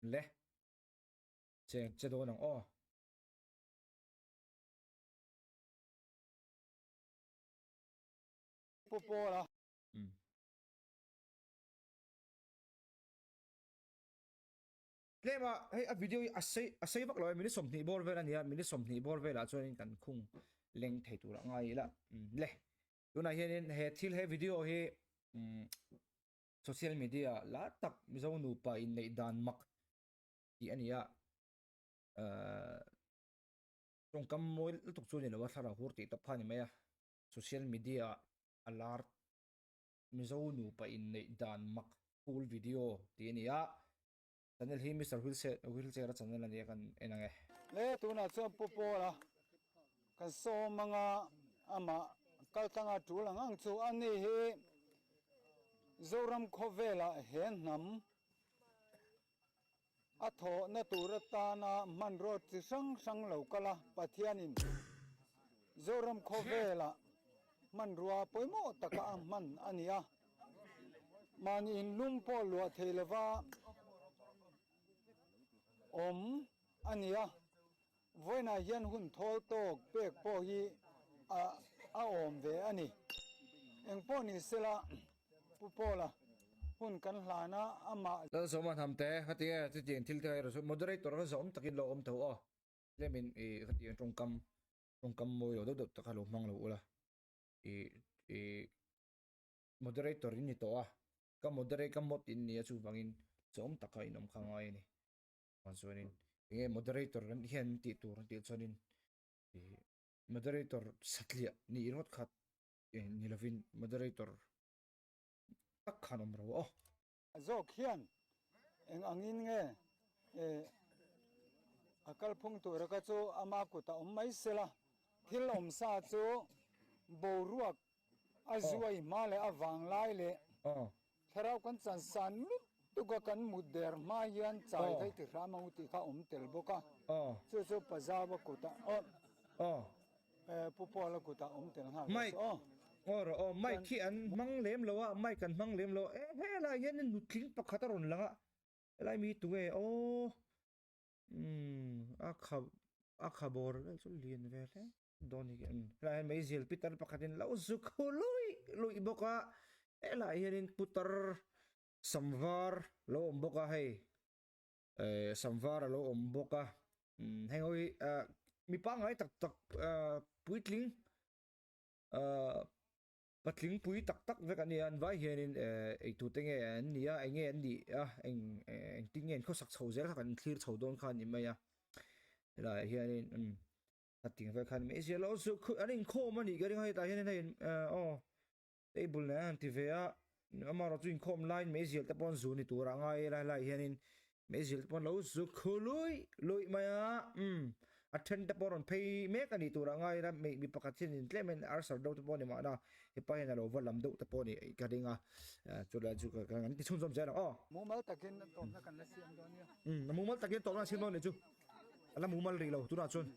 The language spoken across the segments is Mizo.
Le. Che che dawn ang aw. Pu Paula. Um. Tlem a hei a video hi a sei a sei vak lo e minute 20 bawr vel ania minute 20 bawr velah chuanin kan khung leng thei tur a ngai ila um le tunah hianin he thil he video hi um social media lar tak Mizo nupa inneih dan mak tih a ni a uh tawngkam mawi lutuk chu a ni lo a thlarau hur tih tawp kha a ni mai a social media a lar Mizo nupa inneih dan mak full video tih a ni a, channel hi Mister Wheelchair Wheelchair a channel a ni a kan en ang e. Le tunah chuan Pu Pawla kan sawm anga amah kaltlanga tul ang ang chu a ni hi Zoram khawvelah he hnam a thawhna tur atana hmanraw chi hrang hrang lo kal a, Pathianin Zoram khawvelah hmanrua pawimawh taka a hman a ni a, mahni inlum pawh luah thei lova awm a ni a, vawiinah hian hun thawl tawk pek pawh hi a awm ve a ni. Engpawh ni sela Pu Paula hun kan hlan a, amah. Lalsawma Hnamte, khati nge chutiang thil te kha i rawn sawi, moderator kha zawm takin lo awm tho aw, tlemin i khatiang tawngkam, tawngkam mawi lo deuh deuh tak kha lo hmang lo ula, i i moderator in ni tawh a, ka moderate ka mod in ni a chuvangin zawm taka in awm kha ngai a ni, chuan chuanin enge moderator kan hian tih tur an tih chuanin i moderator satliah nih ringawt kha ni lovin moderator tak khan awm ro aw. Zawk hian eng angin nge a kalphung tura kha chu ama kutah awm mai sela, thil awm sa chu boruak a zuai hma leh a vanglai leh thlarau kan chansan lutuk a kan mut der hma hian chai thei ti hram ang u tih kha awm tel bawk a, chu chu Pazawa kutah Pu Paula kutah awm tel nghal rawh se aw. Aw rawh aw, mic hi an hmang lem lo a, mic an hmang lem lo a, e helai hian nutling pakhat a rawn lang a, helai mi hi tunge aw, umm a kha a kha bawr vel chu lian ve hle dawn ni hian helai hian meizial pitar pakhatin lo zu khu luih luih bawk a, helai hianin putar samvar lo awm bawk a hei. eh samvar a lo awm bawk a umm heng ho hi ah mi pangngai tak tak ah puitling ah patling pui tak tak vek an ni a an vai hianin eh eitur te nge an ni a eng nge an nih a eng engtin nge an khawsak chho zel kha kan thlir chho dawn kha a ni mai a helaiah hianin umm a ting vel khan mai zia lo chu an inkhawm a nih ka ring a hetah hianin hei aw Table nen a han ti ve a, amaherawh chu inkhawm laiin meizial te pawh an zu ni tur a ngai lai lai hianin meizial te pawh an lo zu khu luih luih mai a, umm a then te pawh a rawn phei mek a nih tur a ngai a, mi pakhat hian in tlem in arser deuh te pawh a ni mahna hepa hian a lo va lam deuh te pawh a nih ka ring a, chulai chu kan ti chhunzawm zel ang aw. Mumal takin tawpna kan la siam dawn nia. Umm mumal takin tawpna an siam dawn nih chu a la mumal rih lo tunah chuan.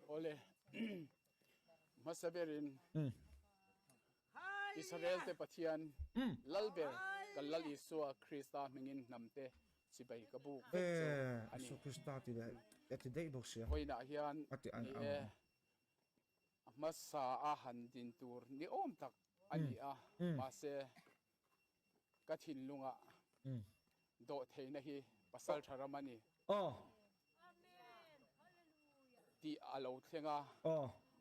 Awle. Hmasa berin Israel te Pathian Lal ber kan Lal Isua Krista hmingin hnamte chibai ka buk vek chu a ni. Vawiinah hian ni e, a hmasa a han din tur ni awm tak a ni a, mahse ka thinlungah dawhtheihna hi pasal tha ram a ni. Tih a lo thleng a,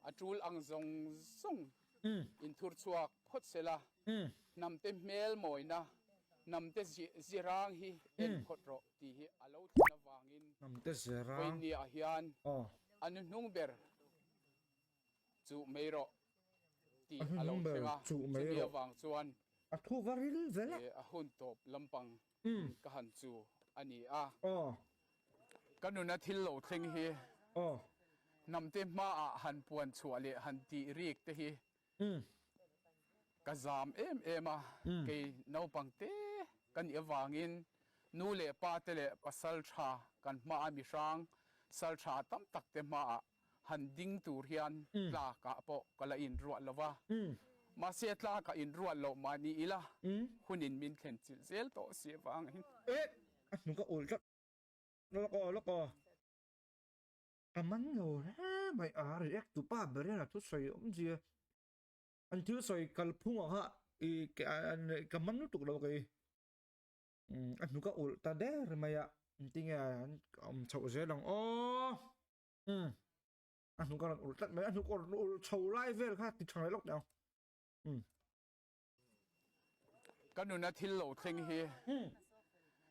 a tul ang zawng zawng inthur chhuak phawt sela, hnamte hmel mawina, hnamte zirang hi en phawt rawh tih hi a lo thlen avangin vawiinniah hian a nuhnung ber chuh mai rawh tih a lo thleng a, chumi avang chuan a hun tawp lampang ka han chu a ni a. Ka nuna thil lo thleng hi hnamte hmaah han puan chhuah leh han tih rik te hi ka zam em em a, kei naupang te ka nih avangin nu leh pa te leh pasal tha kan hmaa mihrang sal tha tam tak te hmaah han ding tur hian tlakah pawh ka la inruat lo va, mahse tlakah inruat loh mah ni ila hunin min thlen chilh zel tawh si avangin. A hnuk a ulh tlat lawk aw lawk aw. Ka man lo hle mai a react tu pa ber hian a thusawi awmzia an thil sawi kalphung ang kha i ka man lutuk lo kei a hnuk a ulh ta der mai a engtinge an awm chhoh zel ang aw umm a hnuk a rawn ulh tlat mai a hnuk a rawn ulh chho lai vel kha ti tha ngai lawk teh ang umm. Ka nuna thil lo thleng hi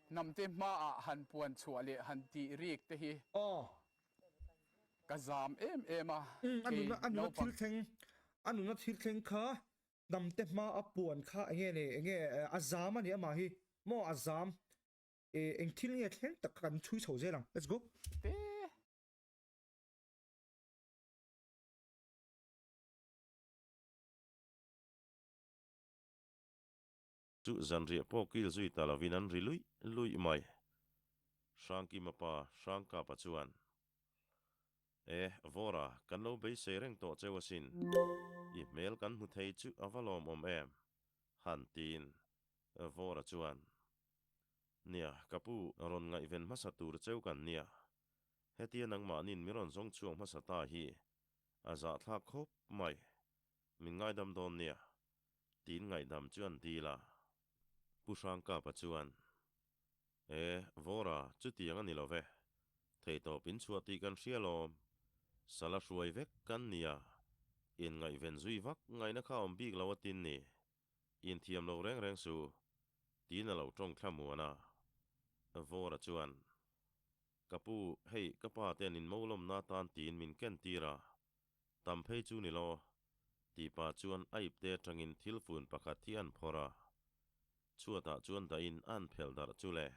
hnamte hmaah han puan chhuah leh han tih rik te hi ka zam em em a, kei naupang. A nuna thil thleng kha hnamte hmaa a puan kha enge le enge a zam a ni amah hi maw a zam eng thil nge thleng tak kha kan chhui chho zel ang let's go. Te. Chu zanriah pawh kil zui ta lovin an ri luih luih mai. Hrangkima pa Hrangkapa chuan, E, Vawra, kan lo beisei reng tawh cheu asin. I hmel kan hmu thei chu a va lawmawm em? Han tiin Vawra chuan, Nia, ka pu, rawn ngaihven hmasa tur cheu kan nia. Hetia nangmahnin mi rawn zawng chhuak hmasa ta hi a zahthlak khawp mai. Min ngaidam dawn nia, tiin ngaihdam chu an dil a. Pu Hrangkapa chuan, E, Vawra, chutiang a ni lo ve. Theihtawp in chhuah tih kan hria lawm. Sala hruai vek kan nia. Inngaihven zui vak ngaihna kha awm bik lo a tin ni. Inthiam lo reng reng su, tiin a lo tawng thlamuan a. Vawra chuan, Ka pu, hei ka pa ten in molawmna atan tiin min ken tir a. Tam phei chu ni lo, tih pah chuan a ipte atangin thil fun pakhat hi an phawrh a. Chhuatah chuan dahin a an phelh darh chu le,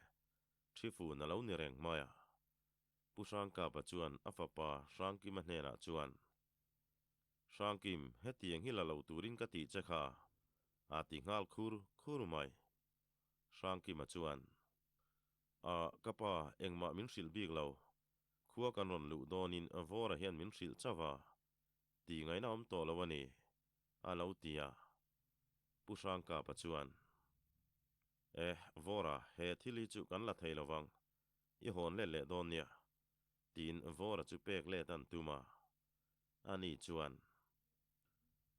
thi fun a lo ni reng mai a. Pu Hrangkapa chuan a fapa Hrangkima hnenah chuan, Hrangkim, hetiang hi la lo turin ka tih che kha, a ti nghal khur khur mai. Hrangkima chuan, A, ka pa, engmah min hrilh bik lo, Khua kan rawn luh dawnin Vawra hian min hrilh chauh a, tih ngaihna awm tawh lo a ni, a lo ti a. Pu Hrangkapa chuan, E, Vawra, he thil hi chu kan la thei lo vang, i hawn let leh dawn nia, tiin Vawra chu pek let an tum a. Ani chuan,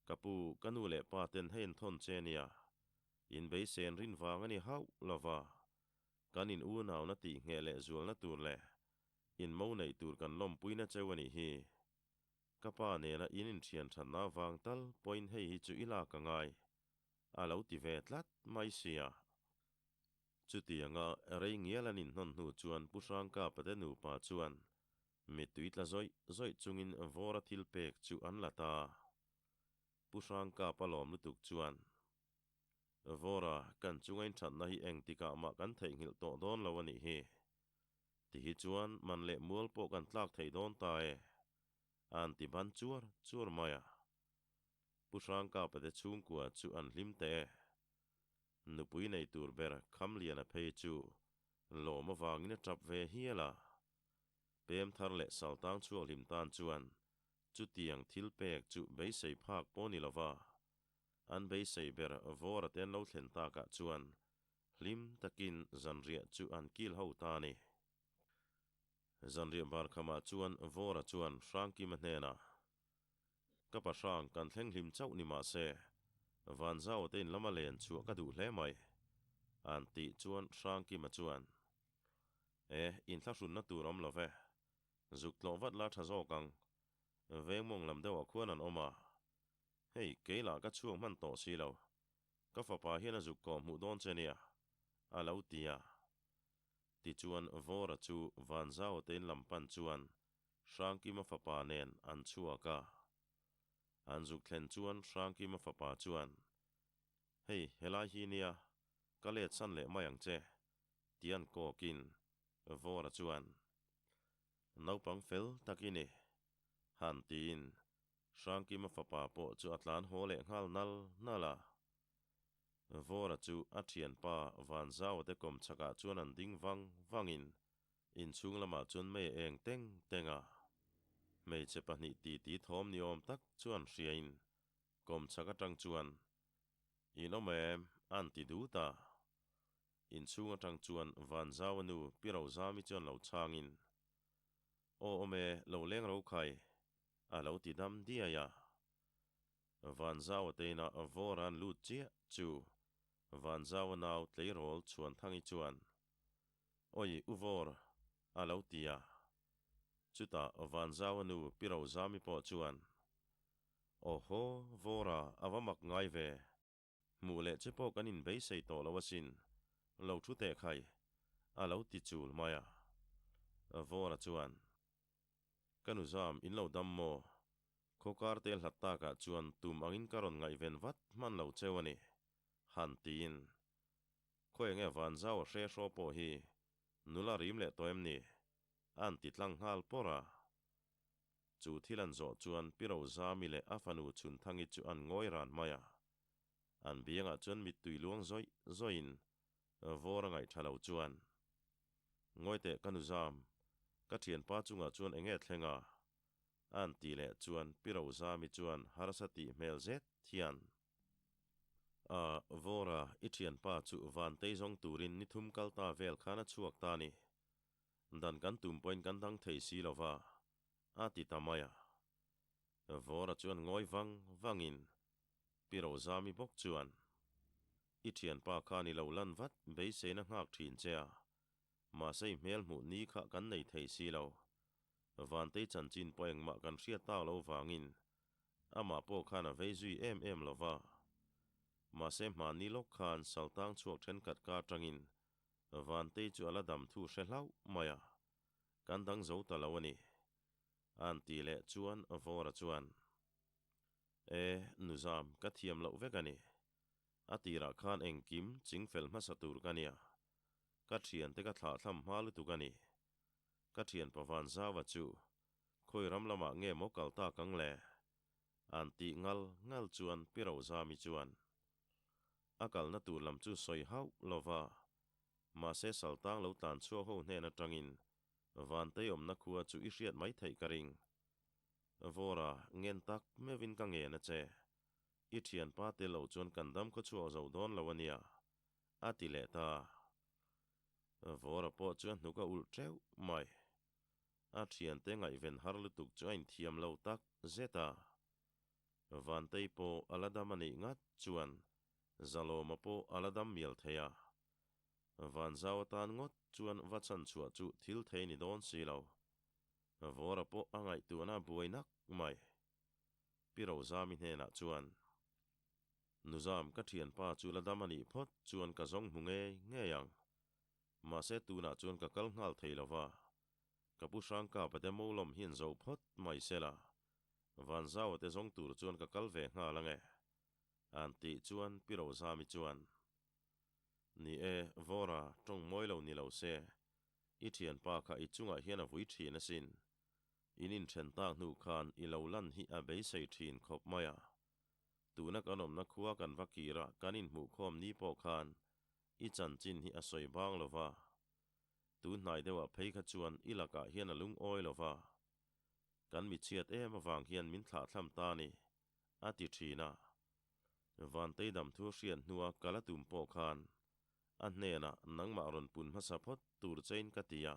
Ka pu, ka nu leh pa ten hei an thawn che nia, in beisen rin vang a ni hauh lo va, Kan in unauna tih ngheh leh zualna tur leh in mo neih tur kan lawmpuina cheu a nih hi. Ka pa nena in inthian thatna avang tal pawhin hei hi chu i lak a ngai, a lo ti ve tlat mai sia. Chutianga rei ngial an inhnawn hnu chuan Pu Hrangkapa te nupa chuan mittui tla zawih zawih chungin vawra thil pek chu an la ta. Pu Hrangkapa lawm lutuk chuan Vawra, kan chunga inthatna hi engtikah mah kan theihnghilh tawh dawn lo a nih hi. Ti hi chuan man leh mual pawh kan tlak thei dawn ta e, a an ti ban chuar chuar mai a. Pu Hrangkapa te chhungkua chu an hlim teh e. Nupui nei tur ber Khamliana phei chu lawm avangin a tap ve hial a. Pem thar leh saltang chhuak hlim tan chuan chutiang thil pek chu beisei phak pawh ni lova. An beisei ber Vawra te an lo thlen takah chuan hlim takin zanriah chu an kil ho ta a ni. Zanriah bar khamah chuan Vawra chuan Hrangkima hnenah, Ka pa Hrang kan thleng hlim chauh ni mah se, Vanzau te in lama len chhuah ka duh hle mai, an tih chuan Hrangkima chuan, E, inthlahrunna tur awm lo ve, zuk tlawh vat la tha zawk ang, veng mawng lam deuhah khuan an awm a, Hei, kei lah ka chhuak hman tawh si lo. Ka fapa hian a zuk kawh hmuh dawn che nia, a lo ti a. Tichuan Vawra chu Vanzau te in lam pan chuan Hrangkima fapa nen an chhuak a. An zuk thlen chuan Hrangkima fapa chuan, Hei, helai hi nia, ka let san leh mai ang che, tian kawkin Vawra chuan, Naupang fel tak i ni, han tiin Hrangkima fapa pawh chu a tlan haw leh nghal nal nal a. Vawra chu a thianpa Vanzaua te kawm chhakah chuan an ding vang vangin inchhung lamah chuan mei a eng teng teng a. Hmeichhe pahnih titi thawm ni awm tak chuan hriain kawm chhak atang chuan, In awm em? an ti dut a. Inchhung atang chuan Vanzaua nu Pi Rozami chuan lo chhangin, Aw awm e, lo leng ro khai, a lo ti dam diai a. Vanzaua te inah vawr an lut chiah chu Vanzaua nau tleirawl Chhuanthangi chuan, Awi u vawr, a lo ti a. Chutah Vanzaua nu Pi Rozami pawh chuan, Awhaw, vawra a va mak ngai ve. Hmuh leh che pawh kan inbeisei tawh lo asin, lo thu teh khai, a lo ti chul mai a. Vawra chuan, Ka nu zam, in lo dam maw? Khawkar te hlat takah chuan tum angin ka rawn ngaihven vat hman lo cheu a ni, han tiin. Khawi enge Vanzau a hre hraw pawh hi nula rim leh tawh em ni? A'n ti tlang nghal pawr a. Chu thil an zawh chuan Pi Rozami leh a fanu Chhunthangi chu an ngawi ran mai a. An biangah chuan mittui luang zawih zawihin vawr a ngaih tha lo chuan, Ngawi teh ka nu zam, ka thianpa chungah chuan enge thleng a? A'n ti leh chuan Pi Rozami chuan harsa tih hmel zet hian, A, Vawra, i thianpa chu Vantei zawng turin ni thum kal ta vel khan a chhuak ta ni. Dan kan tum pawhin kan dang thei si lo va, a ti ta mai a. Vawra chuan ngawi vang vangin Pi Rozami bawk chuan, I thianpa khan i lo lan vat beiseina nghak thin che a, mahse i hmel hmuh ni kha kan nei thei si lo. Vantei chanchin pawh engmah kan hriat tak lo vangin amah pawh khan a vei zui em em lo va. Mahse hmanni lawk khan Saltang chhuak thenkhat ka atangin Vantei chu a la dam thu hre hlauh mai a, kan dang zo ta lo a ni. A'n tih leh chuan Vawra chuan, E, Nuzam, ka thiam loh vek a ni. A tirah khan engkim chingfel hmasa tur ka nia. Ka thiante ka thlahthlam hma lutuk a ni. Ka thianpa Vanzauva chu khawi ram lamah nge maw kal tak ang le? A'n tih ngal ngal chuan Pi Rozami chuan, A kalna tur lam chu sawi hauh lo va, mahse Saltang lo tlan chhuak ho hnen atangin Vantei awmna khua chu i hriat mai theih ka ring. Vawra, ngen tak meuhin ka ngen a che. I thianpa te lo chuan kan dam khaw chhuak zo dawn lo a nia, a ti leh ta. Vawra pawh chu a hnuk a ulh teuh mai. A thiante ngaihven har lutuk chu a inthiam lo tak zet a. Vantei pawh a la dam a nih ngat chuan Zalawma pawh a la dam mial thei a. Vanzau atan ngawt chuan va chhan chhuah chu thil thei ni dawn si lo. Vawra pawh a ngaihtuahna buai nak mai. Pi Rozami hnenah chuan, Nuzam, ka thianpa chu la dam a nih phawt chuan ka zawng hmu ngei ngei ang. Mahse tunah chuan ka kal nghal thei lo va. Ka pu Hrangkapa te Molawm hian zo phawt mai sela. Vanzaua te zawng tur chuan ka kal ve nghal ange. An tih chuan Pi Rozami chuan, Ni e, Vawra, tawng mawi lo ni lo se, i thianpa kha i chungah hian a vui thin asin. In inthen tak hnu khan i lo lan hi a beisei thin khawp mai a. Tuna kan awmna khua kan va kir a kan inhmuhkhawm ni pawh khan i chanchin hi a sawi bang lo va. Tun hnai deuhah phei kha chuan i lakah hian a lungawi lo va. Kan mi chhiat em avang hian min thlahthlam ta a ni, a ti thin a. Vantei dam thu hriat hnua kal a tum pawh khan a hnenah nangmah rawn pun hmasa phawt tur chein ka ti a.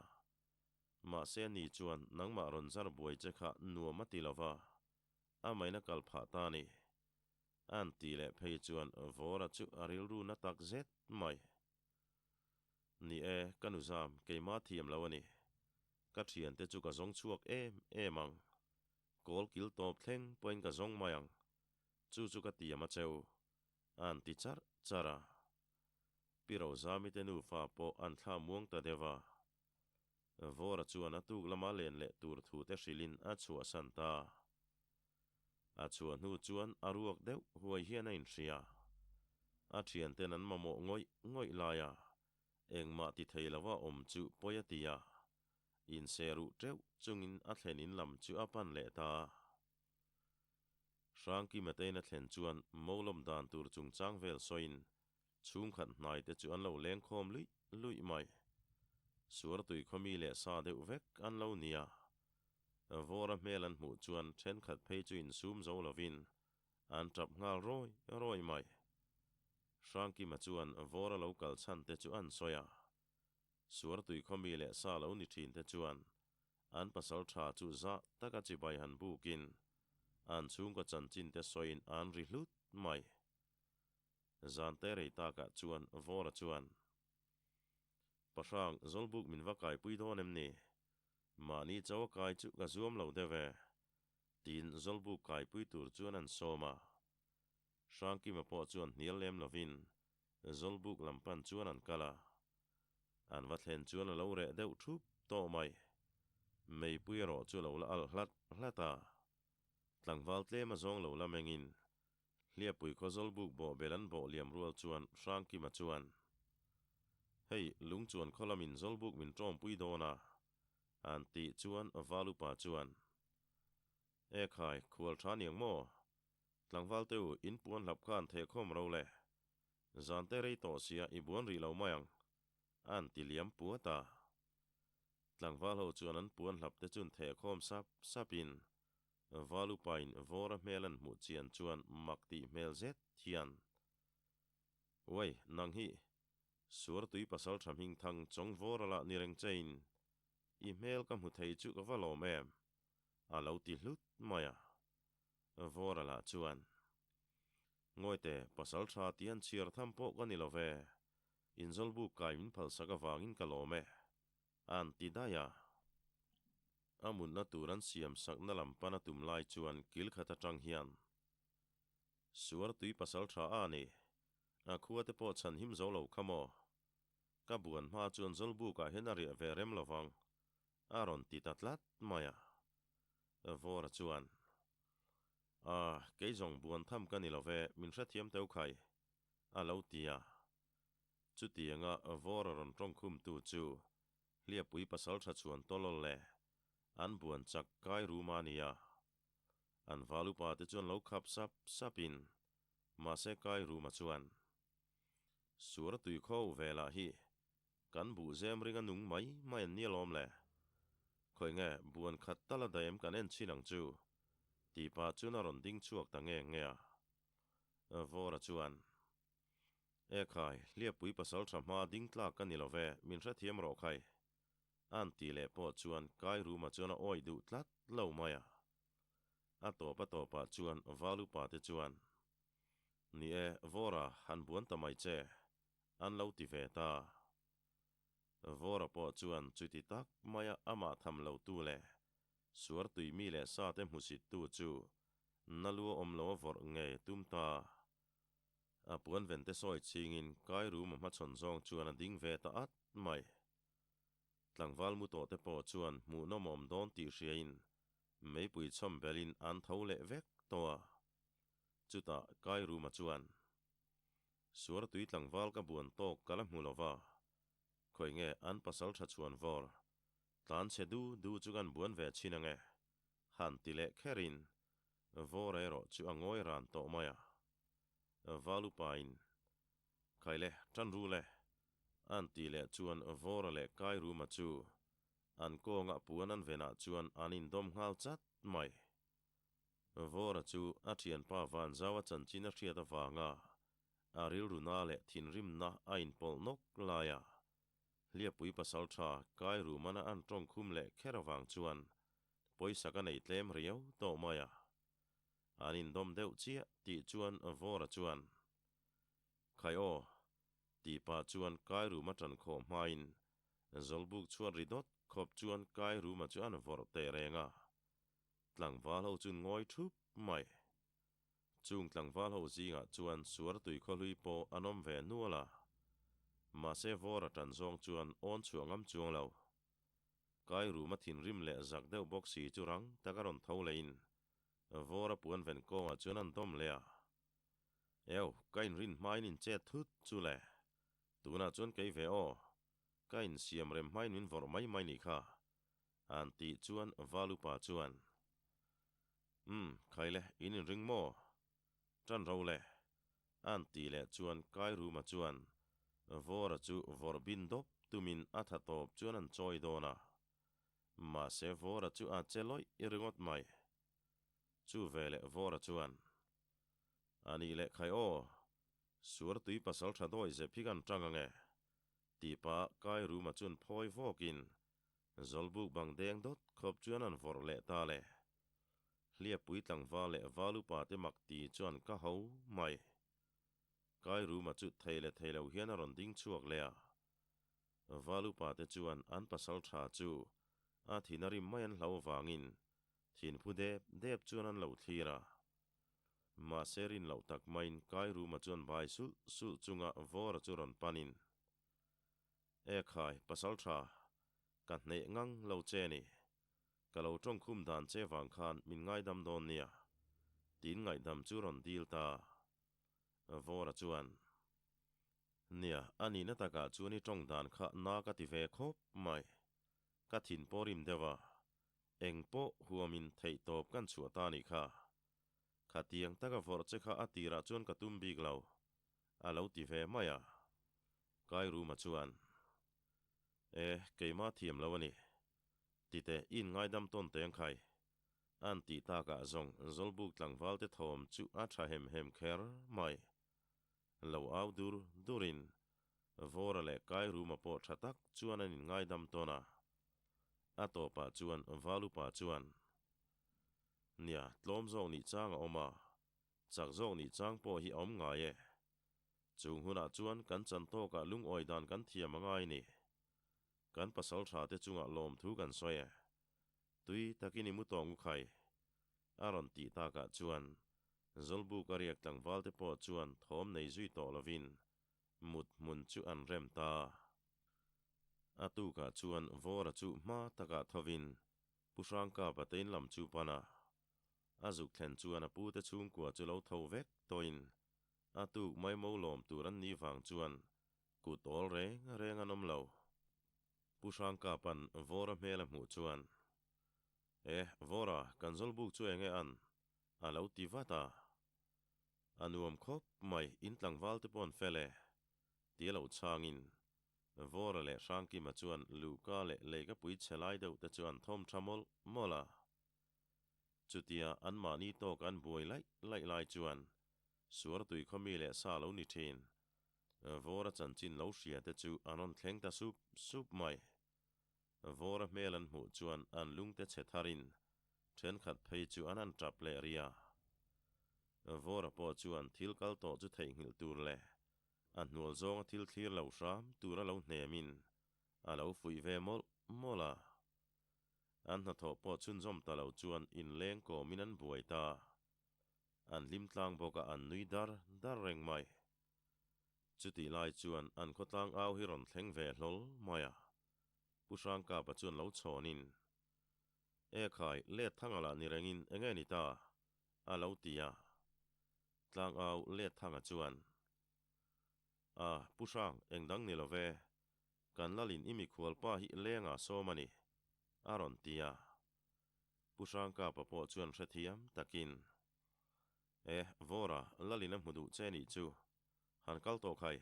Mahse ni chuan nangmah rawn zar buai che kha nuam a ti lo va, a maina kal phah ta a ni. A'n ti leh phei chuan Vawra chu a rilru na tak zet mai. Ni e, ka nu zam, keimah thiam lo a ni. Ka thiante chu ka zawng chhuak em em ang. Kawl kil tawp thleng pawhin ka zawng mai ang. Chu chu ka tiam a cheu. A'n ti charh charh a. Pi Rozami te nufa pawh an thla muang ta deuh a. Vawra chuan a tuk lama len leh tur thu te hrilhin a chhuahsan ta. A chhuah hnu chuan a ruak deuh huai hian a inhria. A thianten an mamawh ngawih ngawih lai a, engmah ti thei lova awm chu pawi a ti a, inse ruh teuh chungin a thlen in lam chu a pan leh ta. Hrangkima tein a thlen chuan Molawm dan tur chungchang vel sawiin chhungkhat hnai te chu an lo lengkhawm luih luih mai. Suartui khawmi leh sa deuh vek an lo nia. Vawra hmel an hmuh chuan thenkhat phei chu insum zo lovin an tap nghal rawi rawi mai. Hrangkima chuan Vawra lo kal chhan te chu an sawi a. Suartui khawmi leh sa lo ni thin te chuan an pasal tha chu zah taka chibai han bukin an chhungkaw chanchin te sawiin an ri hlut mai. Zan te rei takah chuan Vawra chuan, Pahrang, Zawlbuk min va kaipui dawn em ni? Mahni chau a kai chu ka zuam lo deuh e, tiin Zawlbuk kaipui tur chuan an sawm a. Hrangkima pawh chuan hnial lem lovin Zawlbuk lam pan chuan an kal a. An va thlen chuan a lo reh deuh thup tawh mai. Meipui erawh chu a lo la alh hlat hlat a. Tlangval tlem a zawng lo la mengin Hliapui khaw Zawlbuk bawh bel an bawh liam rual chuan Hrangkima chuan, Hei, lung chuan khaw lamin Zawlbuk min tawmpui dawn a, an tih chuan Valupa chuan, E khai, khual tha niang maw? Tlangval te u, in puan hlap khan thehkhawm ro le. Zan te rei tawh sia i buan rih lo mai ang, an ti liam puat a. Tlangval ho chuan an puan hlap te chun thehkhawm sap sapin Valupain vawra hmel an hmuh chian chuan mak tih hmel zet hian, Uai, nang hi, Suartui pasaltha hmingthang chawng vawra lah ni reng chein, i hmel ka hmu thei chu ka va lawm em? a lo ti hlut mai a. Vawra lah chuan, Ngawite, pasaltha ti an chhiar tham pawh ka ni lo ve, inzawlbuk kai min phalsak avangin ka lawm e, a'n ti daih a. A mutna tur an siam sakna lam pan a tum lai chuan kil khat atang hian Suartui pasal tha a ni. A khua te pawh chhan him zo lo kha maw? Ka buan hma chuan Zawlbukah hian a riah ve rem lo vang, a rawn ti ta tlat mai a. Vawra chuan, A, kei zawng buan tham ka ni lo ve, min hrethiam teu khai, a lo ti a. Chutianga Vawra rawn tawngkhumtu chu Hliapui pasaltha chuan tawlawl le an buan chak kai rum a nia. An val upa te chuan lo khap sap sap in mahse kai ruma chuan Suar tui kho velah hi kan buh zem ring a nung mai mai an nia lawm le. Khawi nge buan khat tal a daih em kan en chin ang chu tih pah chuan a rawn ding chhuak ta nge nge a. Vawra chuan. E khai, Hliapui pasaltha hma ding tlak ka ni lo ve, min hrethiam rawh khai. A'n tih leh pawh chuan Kai Ruma chuan a awih duh tlat lo mai a. A tawp a tawpah chuan Val upa te chuan, Ni e, Vawra, han buan ta mai che, an lo ti ve ta. Vawra pawh chuan chuti tak maia amah tham lo tu leh Suartui mi leh sa te hmusit tu chu na lu a awm lo a vawrh ngei tum ta. A puan ven te sawi chingin Kai Ruma hmachhawn zawng chuan a ding ve ta at mai. Tlangval mu tawh te pawh chuan hmuhnawm awm dawn tih hriain meipui chhawm belin an tho leh vek tawh a. Chutah Kai Ruma chuan, Suartui tlangval ka buan tawk ka la hmu lo va, khawi nge an pasal tha chhuan vawr, tlan chhe du du chu kan buan ve chhin ange, han ti leh kherin Vawr erawh chu a ngawi ran tawh mai a. Valupain, Khai le, tan ru le, a'n tih leh chuan Vawra leh Kairuma chu an kawngah puan an venah chuan an indawm nghal chat mai. Vawra chu a thianpa Vanzau-a chanchin a hriat avanga a rilruna leh thinrimna a inpawlh nawk lai a. Hliapui pasaltha Kairumana an tawngkhum leh kher avang chuan Pawisa ka nei tlem riau tawh mai a, an indawm deuh chiah tih chuan Vawra chuan, Khai aw, tih pah chuan Kairuma ṭan khawh hmain Zawlbuk chhuat ri dawt khawp chuan Kairuma chu an vawrh teh reng a, tlangval ho chun ngawi ṭhup mai. Chung tlangval ho zingah chuan Suartui khawhlui pawh an awm ve nual a, mahse Vawra ṭan zawng chuan awn chhuah ngam chuang lo. Kai ruma thinrim leh zak deuh bawk si chu rang tak a rawn tho leiin Vawra puan ven kawngah chuan an dawm leh a. Eo, ka inrin hmain in chet thut chu le. Tunah chuan kei ve aw, ka insiam rem hmain min vawrh mai mai nih kha, an tih chuan Valupa chuan, Umm, khai le, in inring maw? Ṭan ro le, a'n tih leh chuan Kai Ruma chuan Vawra chu vawrh bin dawp tumin a tha tawp chuan an chawi dawn a. Mahse Vawra chu a che lawih ringawt mai. Chu veleh Vawra chuan, A nih leh khai aw! Suartui pasalṭha dawi zep hi kan ṭang ang e, tih pah Kairuma chuan phawi vawkin Zawlbuk bang deng dawt khawp chuan an vawrh leh ta le. Hliappui tlangval leh valupa te mak ti chuan ka ho mai. Kairuma chu thei leh thei lo hian a rawn ding chhuak leh a. Valupa te chuan an pasalṭha chu a thin a rim mai an hlau vangin thinphu dep dep chuan an lo thlir a. Mahse rin loh tak maiin Kairuma chuan bai sulh sulh chunga Vawra chu rawn panin, E khai, pasalṭha, ka hneh ngang lo che ni. Ka lo ṭawngkhum dan che vang khan min ngaidam dawn nia, tiin ngaihdam chu rawn dil ta. Vawra chuan, Nia, a nihna takah chuan i ṭawng dan kha na ka ti ve khawp mai. Ka thin pawh rim deuh a, eng pawh huamin theihtawp kan chhuah ta nih kha. Khatiang taka vawrh che kha a tirah chuan ka tum bik lo, a lo ti ve mai a. Kairuma chuan, E, keimah thiam lo a ni. Titeh, i inngaidam tawn teng khai. An tih takah zawng Zawlbuk tlangvalte thawm chu a tha hem hem kher mai. Lo au dur durin Vawra leh Kairuma pawh tha tak chuan an inngaidam tawn a. A tawpah chuan Valupa chuan, Nia, tlawm zawk nih chang a awm a, chak zawk nih chang pawh hi a awm ngai e. Chung hunah chuan kan chan tawkah lungawi dan kan thiam a ngai ni. Kan pasal tha te chungah lawmthu kan sawi e. Tui takin i mu tawng u khai. A rawn tih takah chuan Zawlbuk a riak tlangval te pawh chuan thawm nei zui tawh lovin mut hmun chu an rem ta. A tukah chuan Vawra chu hma takah thovin Pu Hrangkapa te in lam chu pan a, a zuk thlen chuan a pu te chhungkua chu lo tho vek tawhin a tuk mai mo lawm tur an nih vang chuan kut awl reng reng an awm lo. Pu Hrangkapa'n Vawra hmel a hmuh chuan, E, Vawra, kan zawlbuk chu enge an? a lo ti vat a. A nuam khawp mai, in tlangval te pawh an fel e, ti a lo chhangin Vawra leh Hrangkima chuan Luhka leh Leikapui chhe lai deuh te chu an thawm tha mawlh mawlh a. Chutia anmahni tawk an buai laih laih lai chuan Suartui khaw mi leh sa lo ni thin. Vawra chanchin lo hria te chu an rawn thleng ta sup sup mai. Vawra hmel an hmuh chuan an lungte chhe tharin thenkhat phei chu an han tap leh ria. Vawra pawh chuan thil kal tawh chu theihnghilh tur leh A hnual zawnga thil thlir lo hram tur a lo hnemin a lo fuih ve mawlh mawlh a. An hnathawh pawh chhunzawm ta lo chuan inleng kawmin an buai ta. An hlim tlang bawk a an nui dar dar reng mai. Chutih lai chuan an khawtlang au hi rawn thleng ve hlawl mai a. Pu Hrangkapa chuan lo chhawnin, E khai, let thanga lah ni rengin enge ni ta? a lo ti a. Tlangau Letthanga chuan, A, Pu Hrang, eng dang ni lo ve. Kan Lalin i mikhualpa hi lengah sawm a ni, a rawn ti a. Pu Hrangkapa pawh chuan hrethiam takin, E, Vawra, Lalin a hmu duh che nih chu, han kal tawh khai,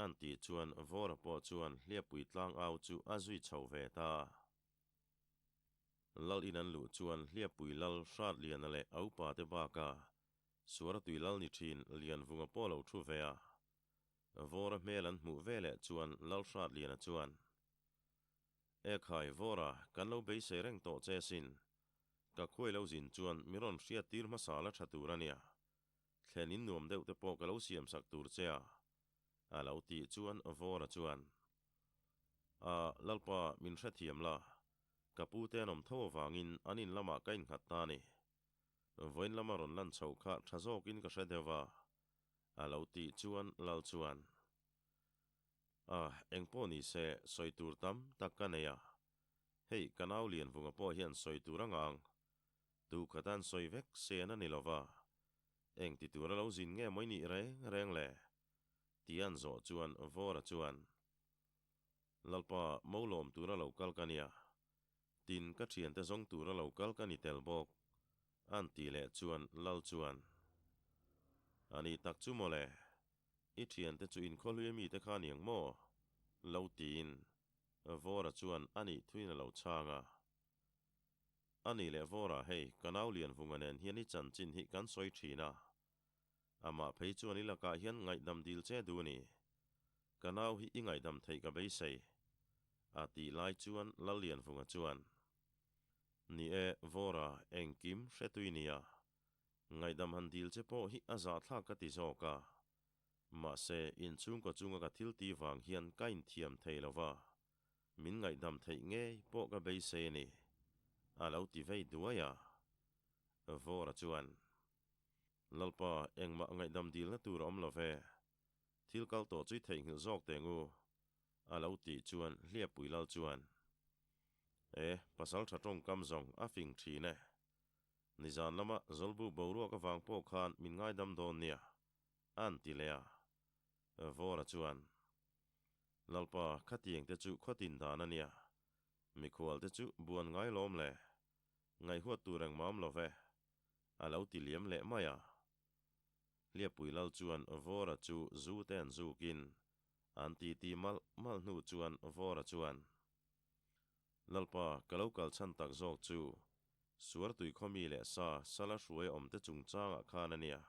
a'n tih chuan Vawra pawh chuan Hliappui Tlangau chu a zui chho ve ta. Lal in an luh chuan Hliappui Lal Hratliana leh a upa te baka Suaratui Lal ni thin Lianvunga pawh lo thu ve a. Vawra hmel an hmuh ve leh chuan Lal Hratliana chuan, E khai Vawra, kan lo beisei reng tawh che sin. Ka khuai lo zin chuan mi rawn hriat tir hmasa la tha tur a nia. Thlen in nuam deuh te pawh ka lo siam sak tur che a, a lo tih chuan Vawra chuan, A, Lalpa, min hrethiam la. Ka pu te an awm tho avangin an in lamah ka innghat ta a ni. Vawiin lama rawn lan chhoh kha tha zawkin ka hre deuh a, a lo tih chuan Lal chuan, A, engpawh ni se, sawi tur tam tak ka nei a. Hei, ka nau Lianvunga pawh hian sawi tur a ngah ang. Tu khatan sawi vek sen a ni lo va. Eng ti tura lo zin nge mawi nih reng reng le? Ti an zawh chuan Vawra chuan, Lalpa, mo lawm tura lo kal ka nia. Tin, ka thiante zawng tura lo kal ka ni tel bawk. An tih leh chuan Lal chuan, A ni tak chu mawle, i thiante chu inkhawhlui a mite kha niang maw? Lo tiin Vawra chuan a nih thuin a lo chhang a. A nih leh Vawra, hei, ka nau Lianvunga nen hian i chanchin hi kan sawi thin a. Amah phei chuan i lakah hian ngaihdam dil che duh a ni. Ka nau hi i ngaihdam theih ka beisei. A tih lai chuan Lallianvunga chuan, Ni e, Vawra, engkim hretui nia. Ngaihdam han dil che pawh hi a zahthlak ka ti zawk a. Mahse, inchhungkaw chunga ka thil ti vang hian ka inthiam thei lo va, min ngaihdam theih ngei pawh ka beisei a ni, a lo ti vei duai a. Vawra chuan, Lalpa, engmah ngaihdam dilna tur a awm lo ve. Thil kal tawh chu i theihnghilh zawk teh ngu, a lo tih chuan Hliappui Lal chuan, E, pasal tha tawngkam zawng a fing thin e. Nizan lama Zawlbuk boruak avang pawh khan min ngaidam dawn nia, a'n ti leh a. Vawra chuan, Lalpa, khatiang te chu khawtin dan a nia. Mikhual te chu buan ngai lawm le. Ngaihhuat tur engmah awm lo ve, a lo ti liam leh mai a. Hliappui Lal chuan Vawra chu zu te an zukin an titi malh malh hnu chuan Vawra chuan, Lalpa, ka lo kal chhan tak zawk chu Suartui khawmi leh sa sala hruai awm te chungchangah khan a nia.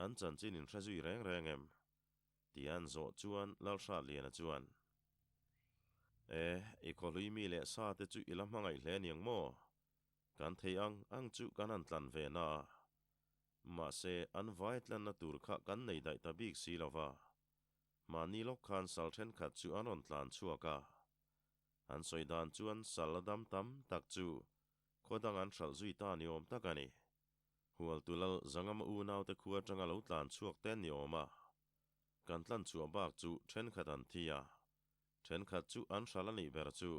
An chanchin in hre zui reng reng em? Ti an zawh chuan Lalhratliana chuan, E, i khawhlui mi leh sa te chu i la hmangaih hle aniang maw? Kan thei ang ang chu kan han tlan ve na a. Mahse, an vai tlanna tur kha kan nei daih ta bik si lo va. Mahni lawk khan sal thenkhat chu an rawn tlan chhuak a. An sawi dan chuan sal a dam tam tak chu khaw dang an hralh zui ta ni awm tak a ni. Hualtulal Zangama unaute khu atanga lo tlan chhuak te ni awm a. Kan tlan chhuah bak chu thenkhat an thi a, thenkhat chu an hralh a nih ber chu.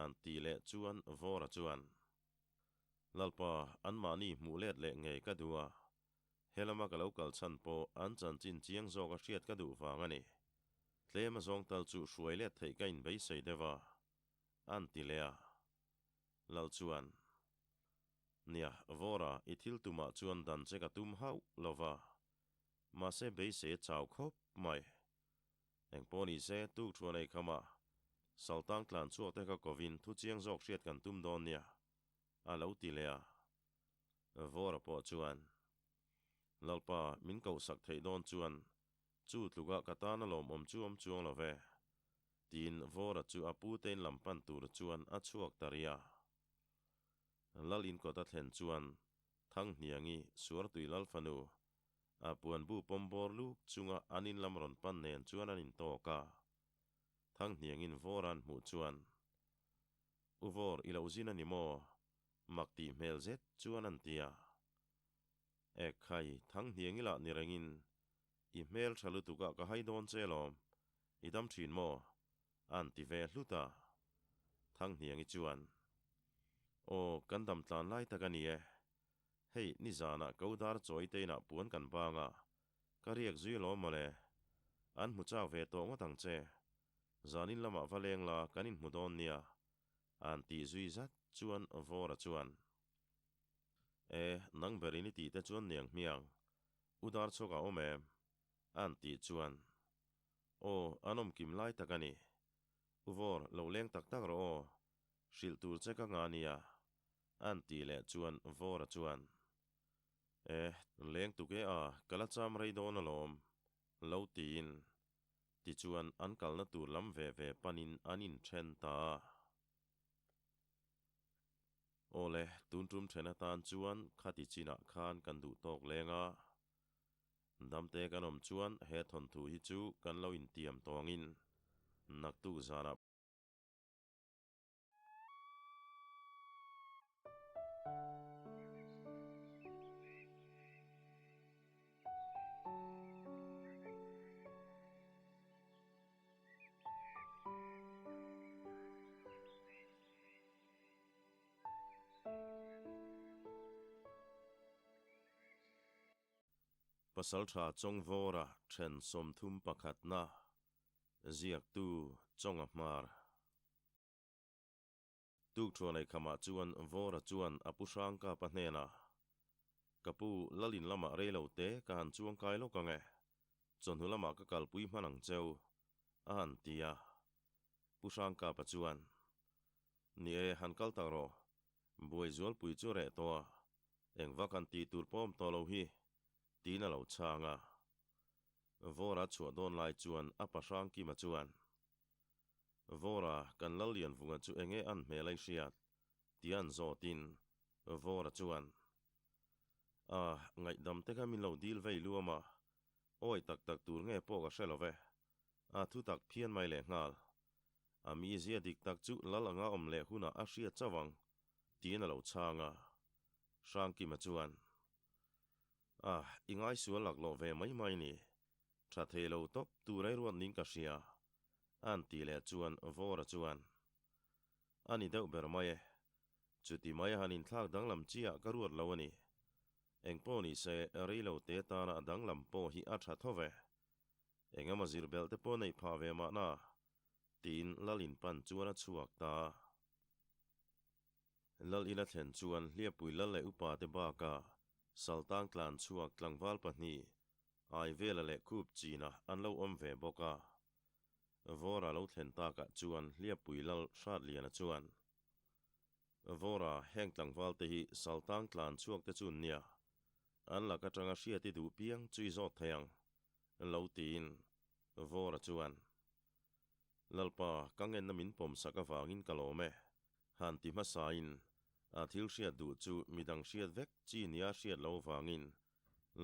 An tih leh chuan Vawra chuan, Lalpa, anmahni hmuh let leh ngei ka duh a, Helama ka lo kal chhan pawh an chanchin chiang zawk a hriat ka duh vang a ni. Tlem a zawng tal chu hruai let theih ka inbeisei deuh a, a'n ti leh a. Lal chuan, Nia, Vawra, i thil tumah chuan dan che ka tum hauh lo va, mahse beisei a chau khawp mai. Engpawh ni se, tuk thuan ei khama Saltang tlan chhuak te kha kovin thu chiang zawk hriat kan tum dawn nia, a lo ti leh a. Vawra pawh chuan, Lalpa, min kohsak theih dawn chuan chu tlukah ka tan a lawmawm chu awm chuang lo ve, tiin Vawra chu a pute in lam pan tur chuan a chhuak ta rih a. Lal inkawt a thlen chuan Thanghniangi Suartui Lal fanu a puanbu pawm bawr luk chunga an in lam rawn pan nen chuan an intawk a. Thanghniangin Vawra an hmuh chuan, U Vawr, i lo zin a ni maw? Mak tih hmel zet chuan an ti a. Ek khai, Thanghniangi lah ni rengin, I hmel tha lutuk ah ka hai dawn che lawm, i dam thin maw? A'n ti ve hlut a. Thanghniangi chuan, Aw, kan dam tlan lai tak a ni e. Hei, nizanah ko dar chawi te inah puan kan bang a, ka riak zui alawm mawle. An hmu chak ve tawh ngawt ang che. Zanin lamah va leng la, kan inhmu dawn nia. A'n tih zui zat chuan Vawra chuan, E, nang berin i tih te chuan niang hmiang, u dar chhuak a awm em? A'n tih chuan, Aw, an awm kim lai tak a ni. U Vawr, lo leng tak tak rawh aw, hrilh tur che ka nga nia. A'n tih leh chuan Vawra chuan, E, leng tuk e a, ka la cham rei dawn alawm, lo tiin. Tichuan, an kalna tur lam ve ve panin an inthen ta a. Awle, tun tum then atan chuan khati chinah khan kan duh tawk leng a. Damte kan awm chuan he thawnthu hi chu kan lo intiam tawngin naktuk zanah. Pasaltha Chawngvawra then 31 na ziaktu Chawnga Hmar. Tuk thuan ei khamah chuan Vawra chuan a pu Hrangkapa hnenah, Ka pu, Lalin lamah rei lo te ka han chuang kai lawk ang e, chawhnu lamah ka kalpui hman ang cheu, a han ti a. Pu Hrangkapa chuan, Ni e, han kal tak rawh, buai zualpui chu reh tawh a, engvak han tih tur pawh awm tawh lo hi. Tiin a lo chhang a. Vawra chhuah dawn lai chuan a pa Hrangkima chuan, Vawra, kan Lallianvunga chu enge an hmel a i hriat? Tia an zawtin Vawra chuan, A, ngaihdam te kha min lo dil vei luam a, awi tak tak tur nge pawh ka hre lo ve, a thu tak phian mai leh nghal. A mizia dik tak chu lal anga awm leh hunah a hriat chauh ang, tiin a lo chhang a. Hrangkima chuan, A, i ngaisual laklawh ve mai mai ni. Tha thei lo tawp tur ei ruat ning ka hria, a'n ti leh chuan Vawra chuan, A ni deuh ber mai e. Chuti mai a han inthlak danglam chiah ka ruat lo a ni. Engpawh ni se, rei lo te tana a danglam pawh hi a tha tho ve. Engemaw zir belh te pawh neih phah ve mahna, tiin Lal in pan chuan a chhuak ta a. Lal ina thlen chuan Hliapui Lal leh upa te bakah Saltang tlan chhuak tlangval pahnih Aivela leh Khup China an lo awm ve bawk a. Vawra lo thlen takah chuan Hliapui Lal Hratliana chuan, Vawra, heng tlangval te hi Saltang tlan chhuak te chu nia, an lak atanga hriat i duh piang chu i zawt thei ang, lo tiin Vawra chuan, Lalpa, ka ngenna min pawm sak avangin ka lawm e. Han ti hmasain, a thil hriat duh chu midang hriat vek chi nia hriat lo vangin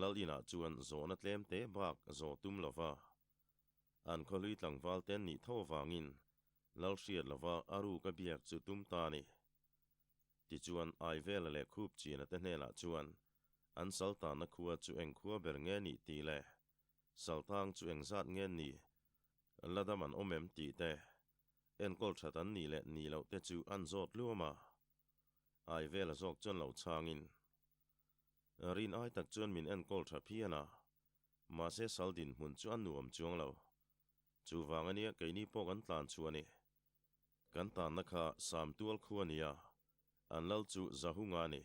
Lal inah chuan zawhna tlem te bak zawh tum lova an khawhlui tlangval te an nih tho avangin Lal hriat lova a ruk a biak chu tum ta a ni. Tichuan Aivela leh Khupchina te hnenah chuan an saltana khua chu eng khua ber nge nih tih leh saltang chu engzat nge nih la dam an awm em tih te Enkawl that an nih leh nih loh te chu an zawt luam a, ai vela zawk chuan lo chhangin, Rin ai tak chuan min enkawl tha phian a, mahse sal dinhmun chu a nuam chuang lo. Chuvang ania keini pawh kan tlan chu a ni. Kan tanna kha Samtual khu a nia, an lal chu Zahunga a ni.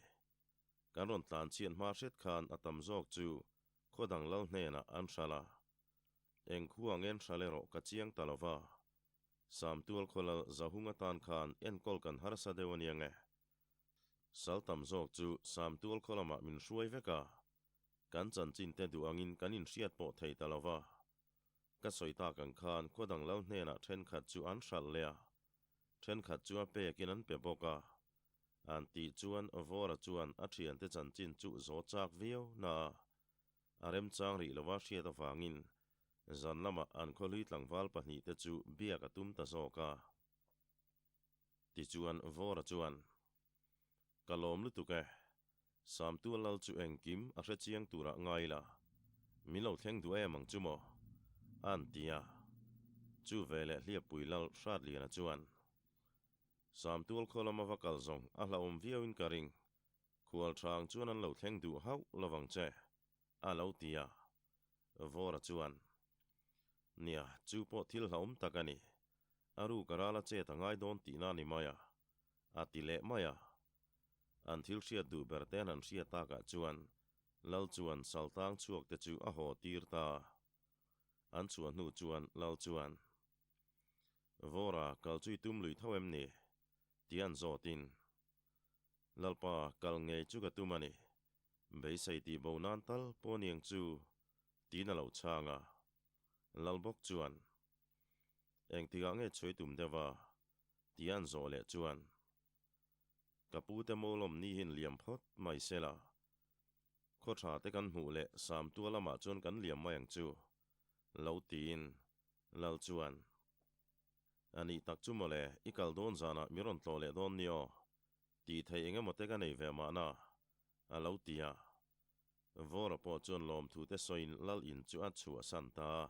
Kan rawn tlan chhiat hma hret khan a tam zawk chu khaw dang lal hnenah an hralh a. Eng khua ngen hralh erawh ka chiang ta lova, Samtual khawlal Zahung atan khan enkawl kan harsa deuh a nia nge? Sal tam zawk chu Samtual khaw lamah min hruai vek a, kan chanchin te duh angin kan inhriat pawh thei ta lova. Ka sawi tak ang khan khaw dang lal hnenah thenkhat chu an hralh leh a, thenkhat chu a pekin an pe bawk a. An tih chuan Vawra chuan a thiante chanchin chu zaw chak viau na a, a remchang rih lova hriat avangin Zan lamah an khawhlui tlangval pahnihte chu biak a tum ta zawk a. Tichuan Vawra chuan, Ka lawm lutuk e. Samtual lal chu engkim a hre chiang turah ngai la, min lo thleng duh em ang chu maw? A'n ti a. Chu veleh Hliappui lal Hratliana chuan, Samtual khaw lama va kal zawng a hlauhawm viauin ka ring. Khual hrang chuan an lo thleng duh hauh lovang che, a lo ti a. Vawra chuan, Nia, chu pawh thil hlauhawm tak a ni. A ruk a ral a chet a ngai dawn tihna a ni mai a, a ti leh mai a. An thil hriat duh ber ten an hriat takah chuan Lal chuan Saltang chhuak te chu a haw tir ta. An chhuah hnu chuan Lal chuan, Vawra, kal chu i tum lui tho em ni? ti an zawtin, Lalpa, kal ngei chu ka tum a ni. Beisei tih bo nan tal pawh niang chu tiin a lo chhang a. Lal bawk chuan, Engtikah nge chhuai tum deuh a? tia an zawh leh chuan, Ka pu te mawlawm ni hian liam phawt mai se la, khaw tha te kan hmuh leh Samtua lamah chuan kan liam mai ang chu, lo tiin Lal chuan, A nih tak chu mawle, i kal dawn zanah mi rawn tlawh leh dawn ni aw, tih theih eng emaw te ka nei ve mahna, a lo ti a. Vawra pawh chuan lawmthu te sawiin Lal in chu a chhuahsan ta a.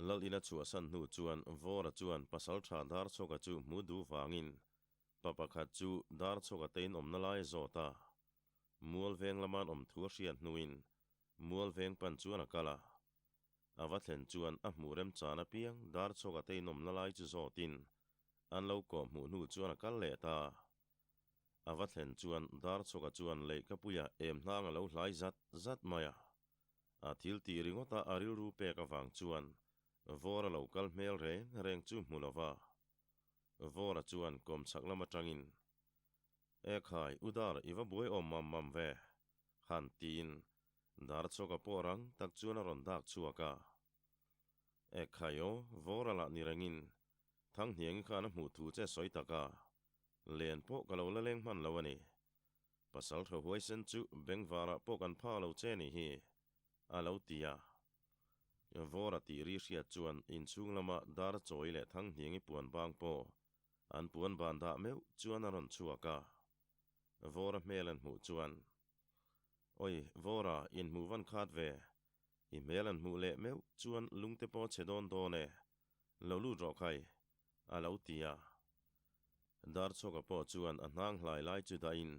Lal in a chhuahsan hnu chuan Vawra chuan Pasaltha Darchhawka chu hmu duh vangin pa pakhat chu Darchhawka te in awmna lai a zawt a. Mualveng lama an awm thu a hriat hnuin Mualveng pan chuan a kal a. A va thlen chuan a hmuh remchan apiang Darchhawka te in awmna lai chu zawtin an lo kawh hmuh hnu chuan a kal leh ta. A va thlen chuan Darchhawka chuan leihkapuia em hnang a lo hlai zat zat mai a. A thil tih ringawta a rilru pek avang chuan Vawra lo kal hmel reng reng chu hmu lo va. Vawra chuan kawmchhak lam atangin, E khai, u Dar, i va buai awm mam mam ve, han tiin. Darchawka pawh rang tak chuan a rawn dak chhuak a. E khai aw, vawra lah ni rengin Thanghniangi khan a hmuh thu che sawi tak a, len pawh ka lo la leng hman lo a ni. Pasal tha huaisen chu bengvarah pawh kan pha lo che ni hi, a lo ti a. Vawra tih ri hriat chuan inchhung lama dar chawi leh Thanghniangi puan bang pawh an puan ban dah meuh chuan a rawn chhuak a. Vawra hmel an hmuh chuan, Oi, Vawra, inhmuh van khat ve. I hmel an hmuh leh meuh chuan lungte pawh chhe dawn dawn e. Lo lut rawh khai, a lo ti a. Darchhawka pawh chuan a hnang hlai lai chu dahin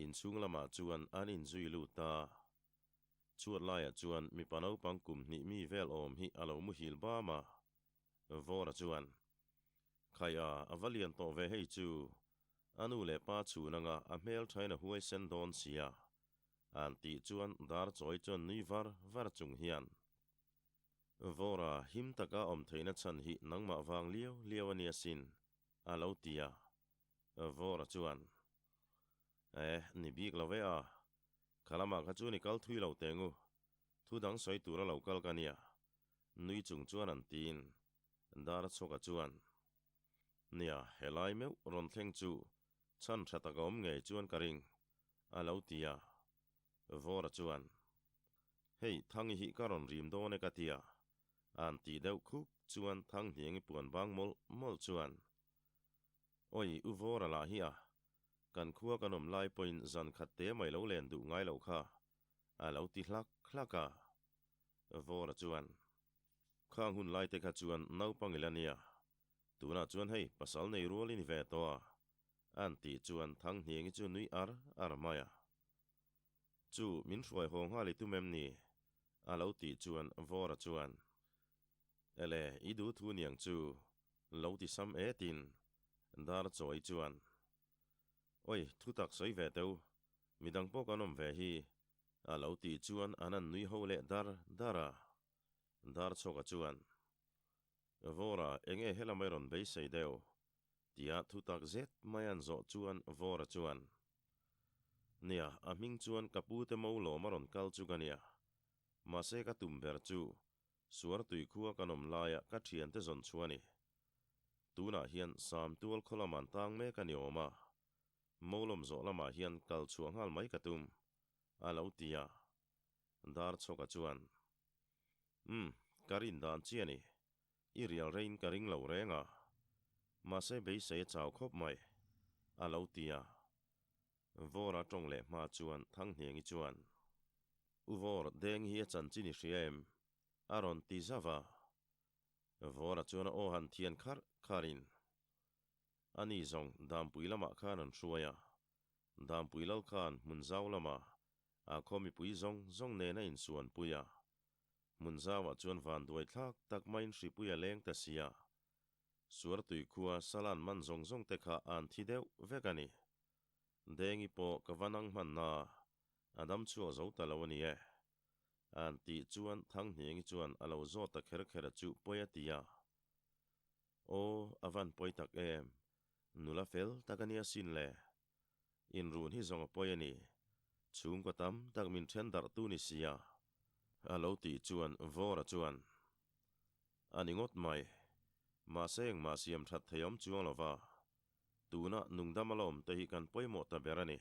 inchhung lamah chuan an inzui lut ta. Chhuat laiah chuan mipa naupang kum hnih mi vel awm hi a lo muhil bam a. Vawra chuan, Khai a, a va lian tawh ve hei chu, a nu leh pa chhun anga a hmel thain a huaisen dawn sia, an tih chuan Darchawi chuan nui var var chung hian, Vawra, him taka awm theihna chhan hi nangmah vang liau liau a nia sin, a lo ti a. Vawra chuan, Eh, ni bik lo ve a, kha lamah kha chu ni kal thui lo teng u, thu dang sawi tura lo kal ka nia, nui chung chuan an tiin Darchhawka chuan, Nia, helai meuh rawn thleng chu chhan tha tak a awm ngei chuan ka ring, a lo ti a. Vawra chuan, Hei, Thangi hi ka rawn rim dawn e ka ti a, a'n tih deuh khup chuan Thanghniangi puan bang mawlh mawlh chuan, Oi, u Vawra lah hi a, kan khua kan awm lai pawhin zan khat te mai lo len duh ngai loh kha, a lo ti hlak hlak a. Vawra chuan, Khang hun lai te kha chuan naupang ila nia, tunah chuan hei pasal nei rual i ni ve tawh a, a'n tih chuan Thanghniangi chu nui ar ar mai a. Chu min hruai haw nghal i tum em ni? a lo tih chuan Vawra chuan, Ele, i duh thu niang chu, lo ti sam etin Darchawi chuan, Oi, thutak sawi ve teu, midang pawh kan awm ve hi, A lo tih chuan an an nui ho leh dar dar a. Darchhawka chuan, Vawra, enge helam a rawn beisei deuh? tia thu tak zet mai an zawh chuan Vawra chuan, Nia, a hming chuan ka pu te mo lawm a rawn kal chu ka nia. Mahse ka tum ber chu Suartui khua kan awm laia ka thiante zawn chu a ni. Tunah hian Samtual khaw lam an tang mek a ni awm a. Molawm zawh lamah hian kal chhuah nghal mai ka tum, a lo ti a. Darchhawka chuan, Umm, ka rin dan chi a ni. I rial reiin ka ring lo reng a. Mahse beisei a chau khawp mai, a lo ti a. Vawra tawng leh hma chuan Thanghniangi chuan, U Vawr, deng hi a chanchin i hria em? a rawn ti zauh a. Vawra chuan a aw han thian kharh kharhin, Ani zawng Dampui lamah khan an hruai a, Dampui lal khan hmun zau lamah a khaw mipui zawng zawng nen a insuanpui a. Hmun zauah chuan vanduai thlak tak maiin hripui a leng ta si a. Suartui khua Salan man zawng zawng te kha an thi deuh vek a ni. Dengi pawh ka va nang hman na, a dam chhuak zo ta lo a ni e. An tih chuan Thanghniangi chuan a lo zawt ta kher kher a chu pawi a ti a. Aw, a van pawi tak em? Nula fel tak a nia sin le. Inrun hi zawng a pawi a ni. Chhungkaw tam tak min then darh tu ni sia. A lo tih chuan Vawra chuan, A ni ngawt mai. Mahse engmah siam that thei awm chuang lo va. Tuna nungdam a la awm te hi kan pawimawh ta ber a ni.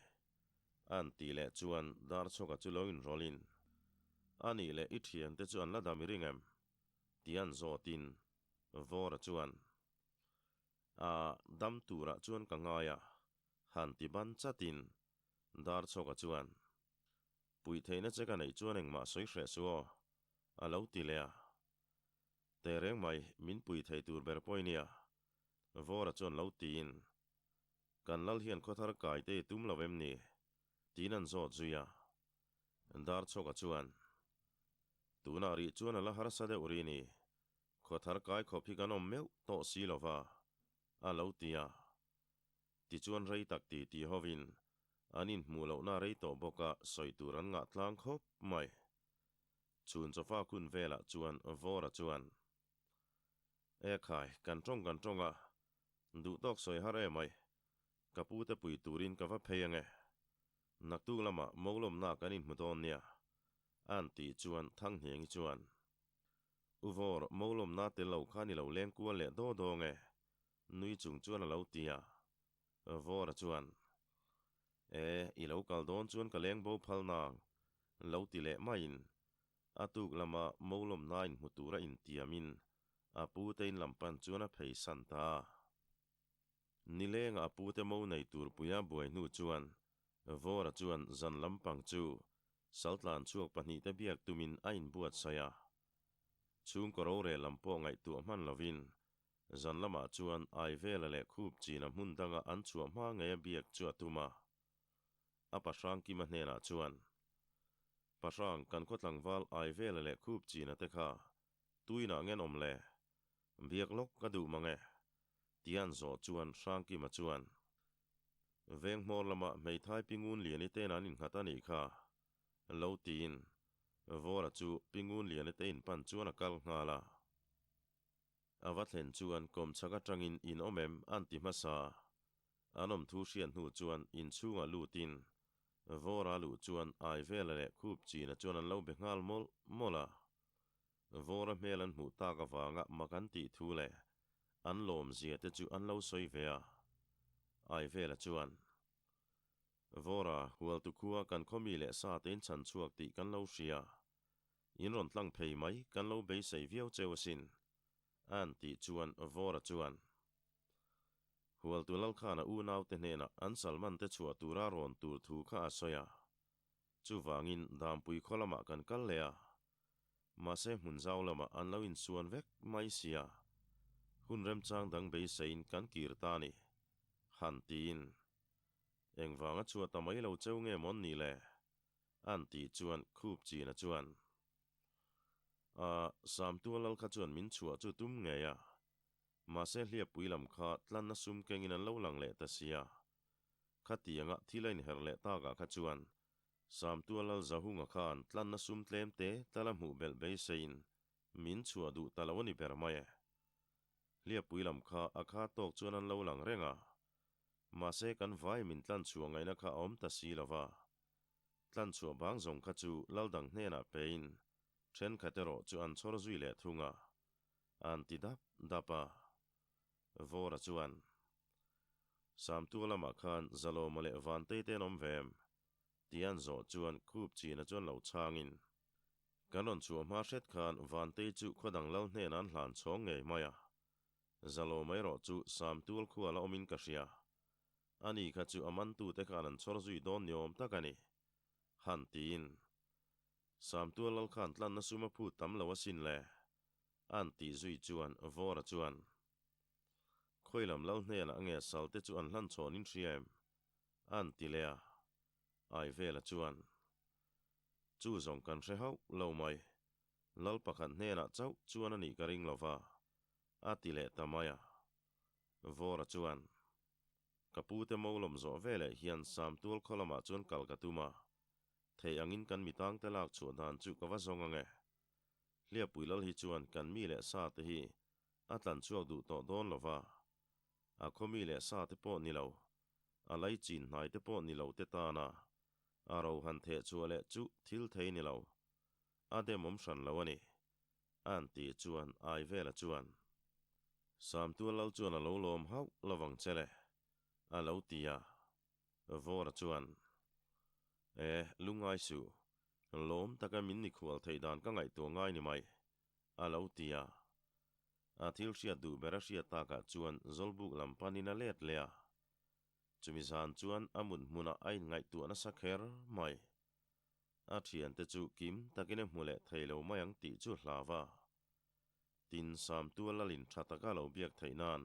An tih leh chuan Darchhawka chu lo inrawlhin, A nih leh i thiante chu an la dam i ring em? Ti an zawtin Vawra chuan, A, dam turah chuan ka ngai a, han ti ban chatin Darchhawka chuan, Puih theihna che ka neih chuan engmah sawi hreh suh aw, a lo ti leh a. Tehreng mai, min pui thei tur ber pawh i nia, Vawra chuan lo tiin, Kan lal hian khawthar kai te i tum lo em ni? tiin an zawt zui a. Darchhawka chuan, Tunah rih chuan a la harsa deuh ri ni, Khawthar kai khawp hi kan awm meuh tawh si lo va, a lo ti a. Tichuan rei tak ti ti hovin an inhmuh lohna rei tawh bawka sawi tur an ngah tlang khawp mai. Chhun chawfa kun velah chuan Vawra chuan, E khai, kan tawng kan tawng a, duh tawk sawi har em ai, ka pu te pui turin ka va phei ange. Naktuk lamah Molawmna kan inhmu dawn nia. A'n tih chuan Thanghniangi chuan, U Vawr, Molawmna tel lo khan i lo leng kual leh daw dawng e, nui chung chuan a lo ti a. Vawra chuan, E, i lo kal dawn chuan ka leng bo phal nang, lo ti leh maiin, a tuk lama Molawmna inhmu tura intiamin a pute in lam pan chuan a phei san ta a. Nilengah a pute mo nei tur puia buai hnu chuan Vawra chuan zan lampang chu Saltlan chhuak pahnihte biak tumin a inbuatsaih a. Chhungkaw rorel lam pawh ngaihtuah hman lovin zan lamah chuan Aivela leh Khup china hmun danga an chhuah hma ngeia biak chu a tum a. A Pahrangkima hnenah chuan, Pahrang, kan khaw tlangval Aivela leh Khup china te kha tuinah ngen awm le? Biak lawk ka duh mang e. Tian zawh chuan Hrangkima chuan, Veng hmawr lamah hmeithai Pingun Liani te'n an innghat a nih kha, lo tiin Vawra chu Pingun Liani te inpan chuan a kal nghal a. A va thlen chuan kawmchhak atangin in awm em an ti hmasa. An awm thu hriat hnu chuan inchhungah lutin Vawra luh chuan Aivela leh Khup China chuan an lo be nghal mawlh mawlh a. Vawra hmel an hmuh tak avanga mak an tih thu leh an lawmzia te chu an lo sawi ve a. Aivela chuan, Vawra, Hualtu khua kan khaw mi leh sa te in chhan chhuak tih kan lo hria. In rawn tlang phei mai kan lo beisei viau cheu asin, a'n tih chuan Vawra chuan, Hualtu Lalkhana unaute hnenah an Salman te chhuah tura rawn tur thu kha a sawi a. Chuvangin Dampui khaw lamah kan kal leh a, mahse hmun zau lamah an lo insuan vek mai sia, hun remchang dang beiseiin kan kir ta a ni, han tiin. Engvanga chhuah ta mai lo cheu nge mawn ni le? An tih chuan Khup China chuan, A, Samtual lal kha chuan min chhuah chu tum ngei a, mahse hliappui lam kha tlanna sum kengin an lo lang leh ta sia, Khatianga thil a inher leh takah kha chuan Samtua Lal Zahunga khan tlanna sum tlem te tal a hmuh belh beiseiin min chhuah duh ta lo a ni ber mai e. Hliappui lam kha a kha tawk chuan an lo lang reng a, mahse kan vai min tlan chhuah ngaihna kha a awm ta si lo va. Tlan chhuah bang zawng kha chu Lal dang hnenah pein thenkhat erawh chu an chhawr zui leh thung a, an ti dap dap a. Vawra chuan, Samtua lamah khan Zalawma leh Vantei te an awm ve em? tih an zawh chuan Khup China chuan lo chhangin, Kan rawn chhuah hma hret khan Vantei chu khaw dang lal hnenah an hlan chhawng ngei mai a, Zalawma erawh chu Samtual khua la awmin ka hria. Ani kha chu a mantute khan an chhawr zui dawn ni awm tak a ni, han tiin. Samtual lal khan tlanna sum a phut tam lo asin le. An tih zui chuan Vawra chuan, Khawi lam lal hnenah nge sal te chu an hlan chhawn in hria em? An ti leh a. Aivela chuan, Chu zawng kan hre hauh lo mai, lal pakhat hnenah chauh chuan a nih ka ring lo va, a ti leh ta mai a. Vawra chuan, Ka pu te mo lawm zawh veleh hian Samtual khaw lamah chuan kal ka tum a, theih angin kan mitangte lak chhuah dan chu ka va zawng ang e. Hliapui lal hi chuan kan mi leh sa te hi a tlan chhuak duh tawh dawn lo va, a khaw mi leh sa te pawh ni lo, a lei chin hnai te pawh ni lo te tana a ro han theh chhuah leh chu thil thei ni lo, a demawm hran lo a ni, a'n tih chuan Aivela chuan, Samtual lal chuan a lo lawm hauh lovang che le, a lo ti a. Vawra chuan, E, lungngai suh, Lawm taka min nikhual theih dan ka ngaihtuah ngai ni mai, a lo ti a. A thil hriat duh ber a hriat takah chuan Zawlbuk lam panin a let leh a. Chumi zan chuan a mut hmunah a inngaihtuah nasa kher mai. A thiante chu kim takin a hmu leh thei lo mai ang tih chu hlau a. Tin, Samtua lalin tha taka lo biak theih nan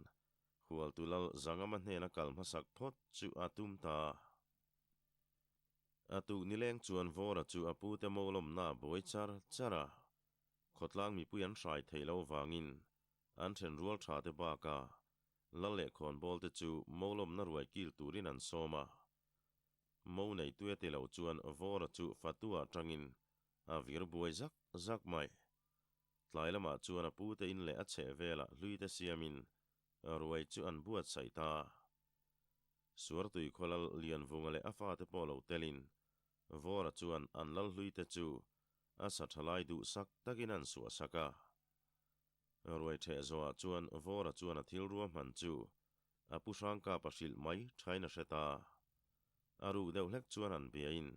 Hualtu lal Zangama hnena kal hmasak phawt chu a tum ta a. A tuk nileng chuan Vawra chu a pute Mawlawmna a buai char char a, khawtlang mipui an hrai theih loh vangin an then rual tha te baka lal leh khawnbawl te chu Mawlawmna ruai kil turin an sawm a. Mo neitu e ti lo chuan Vawra chu Fatua atangin a vir buai zak zak mai. Tlai lamah chuan a pute in leh a chheh velah hlui te siamin ruai chu an buatsaih ta a. Suartui khawlal Lianvunga leh a fate pawh lo telin Vawra chuan an lal hluite chu A sa thalai duhsak takin an suahsak a. Ruai ṭheh zawhah chuan Vawra chuan a thil ruahman chu a pu Hrangkapa hrilh mai ṭhain a hre ta. A ruk deuh hlek chuan an biain,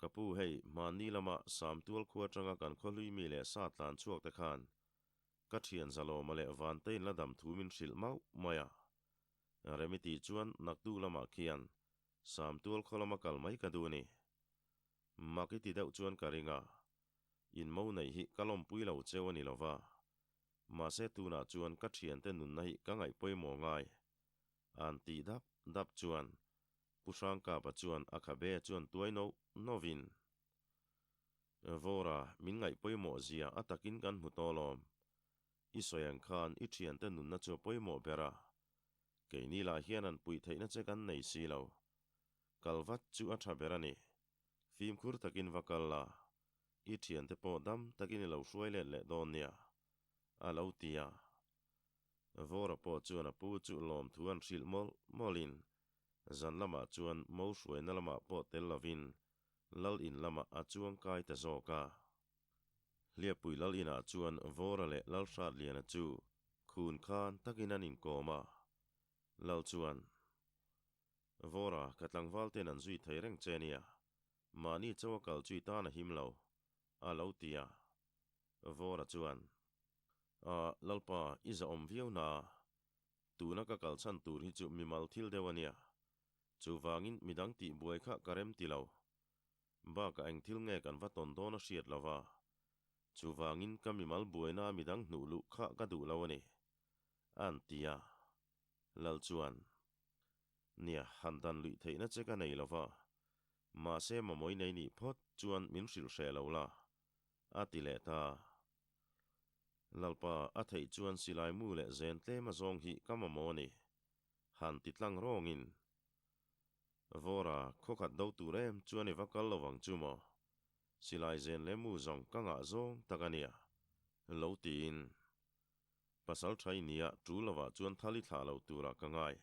Ka pu hei, hmanni lama Samtual khua aṭanga kan khawhlui mi leh sa tlan chhuak te khan ka ṭhian Zalawma leh Vanteiin la dam thu min hrilh mauh mai a. Remi tih chuan naktuk lamah khian Samtual khaw lama kal mai ka duh a ni. Mak i ti deuh chuan ka ring a, in mo neih hi ka lawmpui lo cheu a ni lo va, mahse tunah chuan ka thiante nunna hi ka ngaih pawimawh ngai. An tih dap dap chuan Pu Hrangkapa chuan a khabe chuan tuai no novin, Vawra, min ngaih pawimawh zia a takin kan hmu tawh lawm. I sawi ang khan i thiante nunna chu a pawimawh ber a, keini lah hian an puih theihna che kan nei si lo. Kal vat chu a tha ber a ni. Fimkhur takin va kal la, i thiante pawh dam takin i lo hruai let leh dawn nia, a lo ti a. Vawra pawh chuan a pu chu lawmthu an hrilh mawlh mawlhin zan lamah chuan mo hruaina lamah pawh tel lovin lal in lamah a chuang kai ta zawk a. Hliappui lal inah chuan Vawra leh Lalhratliana chu khun khan takin an inkawm a, Lal chuan, Vawra, ka tlangval ten an zui thei reng che nia, mahni chauh a kal chui tan a him lo, a lo ti a. Vawra chuan, A, Lalpa, i zahawm viau na, tuna ka kal chhan tur hi chu mimal thil deuh a nia, chuvangin midang tih buai kha ka rem ti lo. Bakah eng thil nge kan va tawn dawn a hriat lo va, chuvangin ka mimal buaina midang hnuh luh kha ka duh lo a ni, a'n ti a. Lal chuan, Nia, han dan luih theihna che ka nei lo va, mahse mamawi nei nih phawt chuan min hrilh hreh lo la, a ti leh ta. Lalpa, a theih chuan silai mu leh zen tlem a zawng hi ka mamawh a ni, han ti tlang rawngin. Vawra, khawkhat do tur em chuan i va kal lo vang chu maw? Silai zen leh mu zawng ka ngah zawng tak a nia, lo tiin. Pasal tha i nia, tul lovah chuan thal i thlah lo turah ka ngai.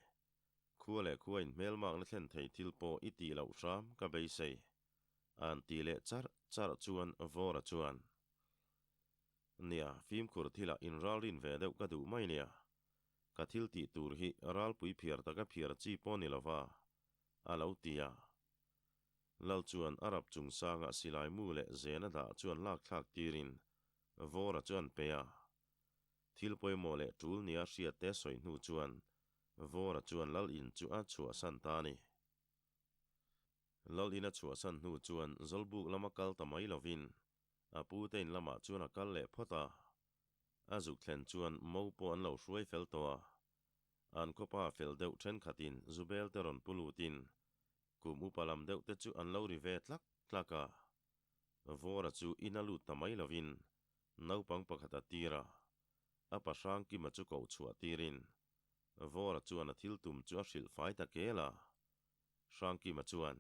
Khua leh khua in hmelmakna thlen thei thil pawh i tih loh hram ka beisei. A'n ti leh charh charh chuan Vawra chuan, Nia, fimkhur thilah inralrin ve deuh ka duh mai nia. Ka thil tih tur hi ralpui phiar taka phiar chi pawh ni lova, a lo ti a. Lal chuan a rap chungsangah silai mu leh zena dah chuan lak thlak tirin Vawra chuan pe a. Thil pawimawh leh tul nia hriat te sawi hnu chuan Vawra chuan Lal in chu a chhuahsan ta a ni. Lal in a chhuahsan hnu chuan Zawlbuk lama kal ta mai lovin a pu te in lamah chuan a kal leh phawt a. A zuk thlen chuan mo pawh an lo hruai fel tawh a. An khawpa fel deuh thenkhatin Zubel te rawn pu lutin kum upa lam deuh te chu an lo ri ve tlak tlak a. Vawra chu in a lut ta mai lovin naupang pakhat a tir a, a pa Hrangkima chu koh chhuah tirin Vawra chuan a thil tum chu a hrilh fai ta kel a. Hrangkima chuan,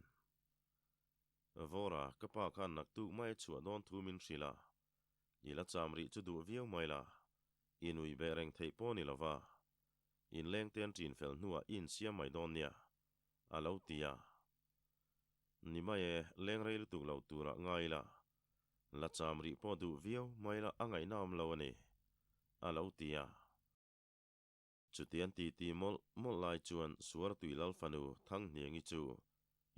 Vawra, ka pa khan naktuk mai a chhuah dawn thu min hrilh a, i la cham rih chu duh viau mai la, i nui beh reng theih pawh ni lova, inleng te an ṭin fel hnuah i insiam mai dawn nia, a lo ti a. Ni mai e, leng rei lutuk lo turah ngai ila, la cham rih pawh duh viau mai ila a ngaihna awm lo a ni, a lo ti a. Chutian titi mawlh mawlh lai chuan Suartui Lal fanu Thanghniangi chu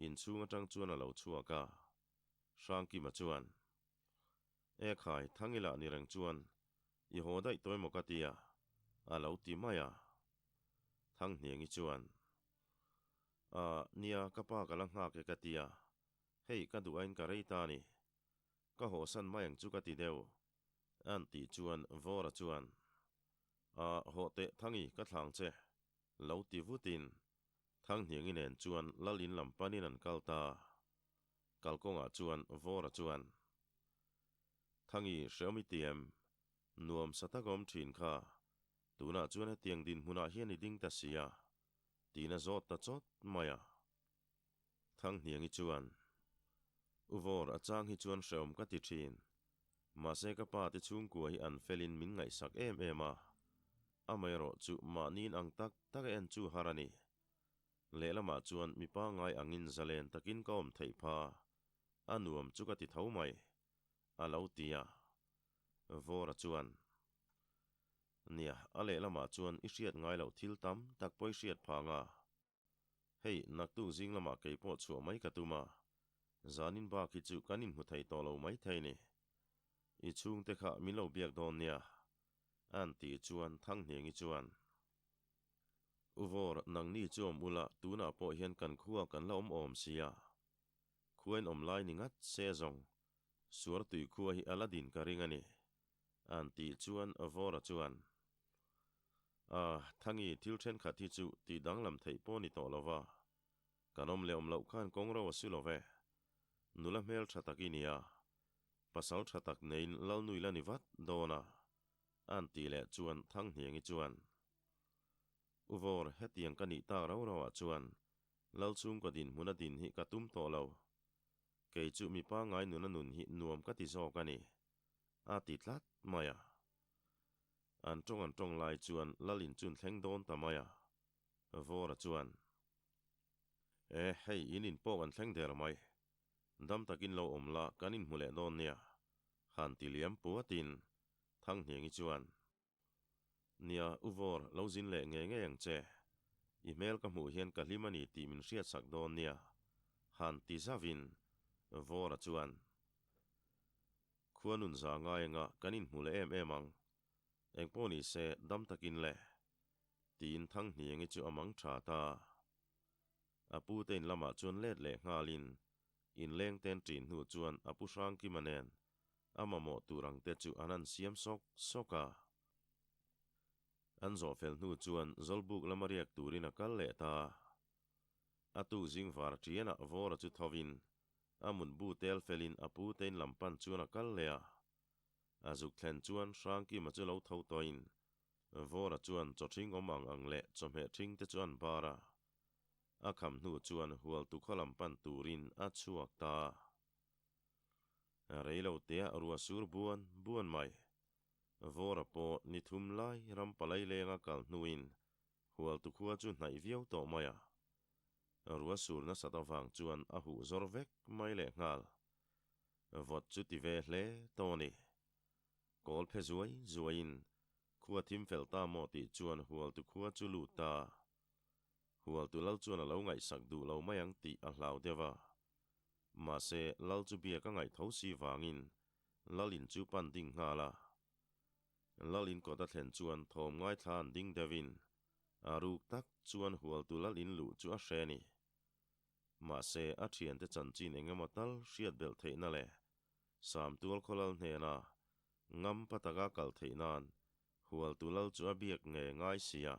inchhung atang chuan a lo chhuak a. Hrangkima chuan, E khai, Thangila ni reng chuan i haw daih tawi maw ka ti a, a lo ti mai a. Thanghniangi chuan, A, nia, ka pa ka la nghak e ka ti a, hei ka duh ain ka rei ta a ni. Ka hawhsan mai ang chu ka ti deuh, a'n tih chuan Vawra chuan, A, hawh teh Thangi ka thlang che, lo ti vutin Thanghniangi nen chuan Lal in lam panin an kal ta. Kalkawngah chuan Vawra chuan, Thangi hreawm i ti em? Nuam sa tak awm thin kha, tunah chuan hetiang dinhmunah hian i ding ta si a, Tiin a zawt ta chawt mai a. Thanghniangi chuan, U Vawr, a chang hi chuan hreawm ka ti thin. Mahse ka pa te chhungkua hi an felin min ngaihsak em em a. Amaherawh chu mahniin ang tak tak a en chu har a ni. Lehlamah chuan mipa ngai angin zalen takin ka awm theih pha. A nuam chu ka ti tho mai. A lo ti a. Vawra chuan, Nia, a lehlamah chuan i hriat ngai loh thil tam tak pawh i hriat phang a. Hei, naktuk zing lamah kei pawh chhuah mai ka tum a. Zanin bak hi chu kan inhmu thei tawh lo mai thei ni. I chhungte kha min lo biak dawn nia. A'n tih chuan Thanghniangi chuan, U Vawr, nangni chu awm ula, tunah pawh hian kan khua kan la awm awm sia. Khuain awm lai ni ngat se zawng, Suartui khua hi a la din ka ring a ni. A'n tih chuan Vawra chuan, A, Thangi, thil thenkhat hi chu tih danglam theih pawh ni tawh lo va. Kan awm leh awm loh khan kawng ro a si lo ve. Nula hmel tha tak i nia. Pasal tha tak neiin Lalnui la ni vat dawn a. A'n tih leh chuan Thanghniangi chuan, U Vawr, hetiang ka nih tak rau rauah chuan Lalchhungkaw dinhmun a din hi ka tum tawh lo. Kei chu mi pangngai nuna nun hi nuam ka ti zawk a ni, a ti tlat mai a. An tawng an tawng lai chuan Lal in chun thleng dawn ta mai a. Vawra chuan, E, hei in in pawh kan thleng der mai. Dam takin lo awm la kan inhmu leh dawn nia, han ti liam puatin Thanghniangi chuan, Nia, U Vawr, lo zin leh ngei ngei ang che. I hmel ka hmuh hian ka hlim a ni tih min hriatsak dawn nia, han ti zavin Vawra chuan, Khua nun za ngai anga kan inhmu leh em em ang. Engpawh ni se, dam takin le. Tiin Thanghniangi chu a mang tha ta. A pu te in lamah chuan let leh nghalin, inleng ten ṭin hnu chuan a pu Hrangkima nen a mamawh tur ang te chu an han siam sawk sawk a. An zawh fel hnu chuan Zawlbuk lama riak turin a kal leh ta. A tuk zing var ṭianah Vawra chu thovin a mutbu tel felin a pu tein lam pan chuan a kal leh a. A zuk thlen chuan Hrangkima chu lo tho tawhin Vawra chuan chaw ṭhing awm ang ang leh chawhmeh ṭhing te chu an bar a. A kham hnu chuan Hualtu khaw lam pan turin a chhuak ta. Rei lo tea rua sur buan buan mai. Vawra pawh ni thum lai ram palai lenga kal hnuin Hualtu khua chu hnaih viau tawh mai a. Rua sur nasat avang chuan a huh zawr vek mai leh nghal. Vawt chu ti ve hle tawh a ni. Kawl phe zuai zuaiin khua thim fel ta maw tih chuan Hualtu khua chu lut ta. Hualtu lal chuan a lo ngaihsak duh lo mai ang tih a hlau deuh a. Mahse, lal chu biak a ngaih tho si vangin lal in chu pan ding nghal a. Lal in kawt a thlen chuan thawm ngaithla an ding deuhin a ruk tak chuan Hualtu lal in luh chu a hre a ni. Mahse, a thiante chanchin eng emaw tal hriat belh theihna leh Samtual khaw lal hnena ngam pa taka kal theih nan Hualtu lal chu a biak nge ngai si a.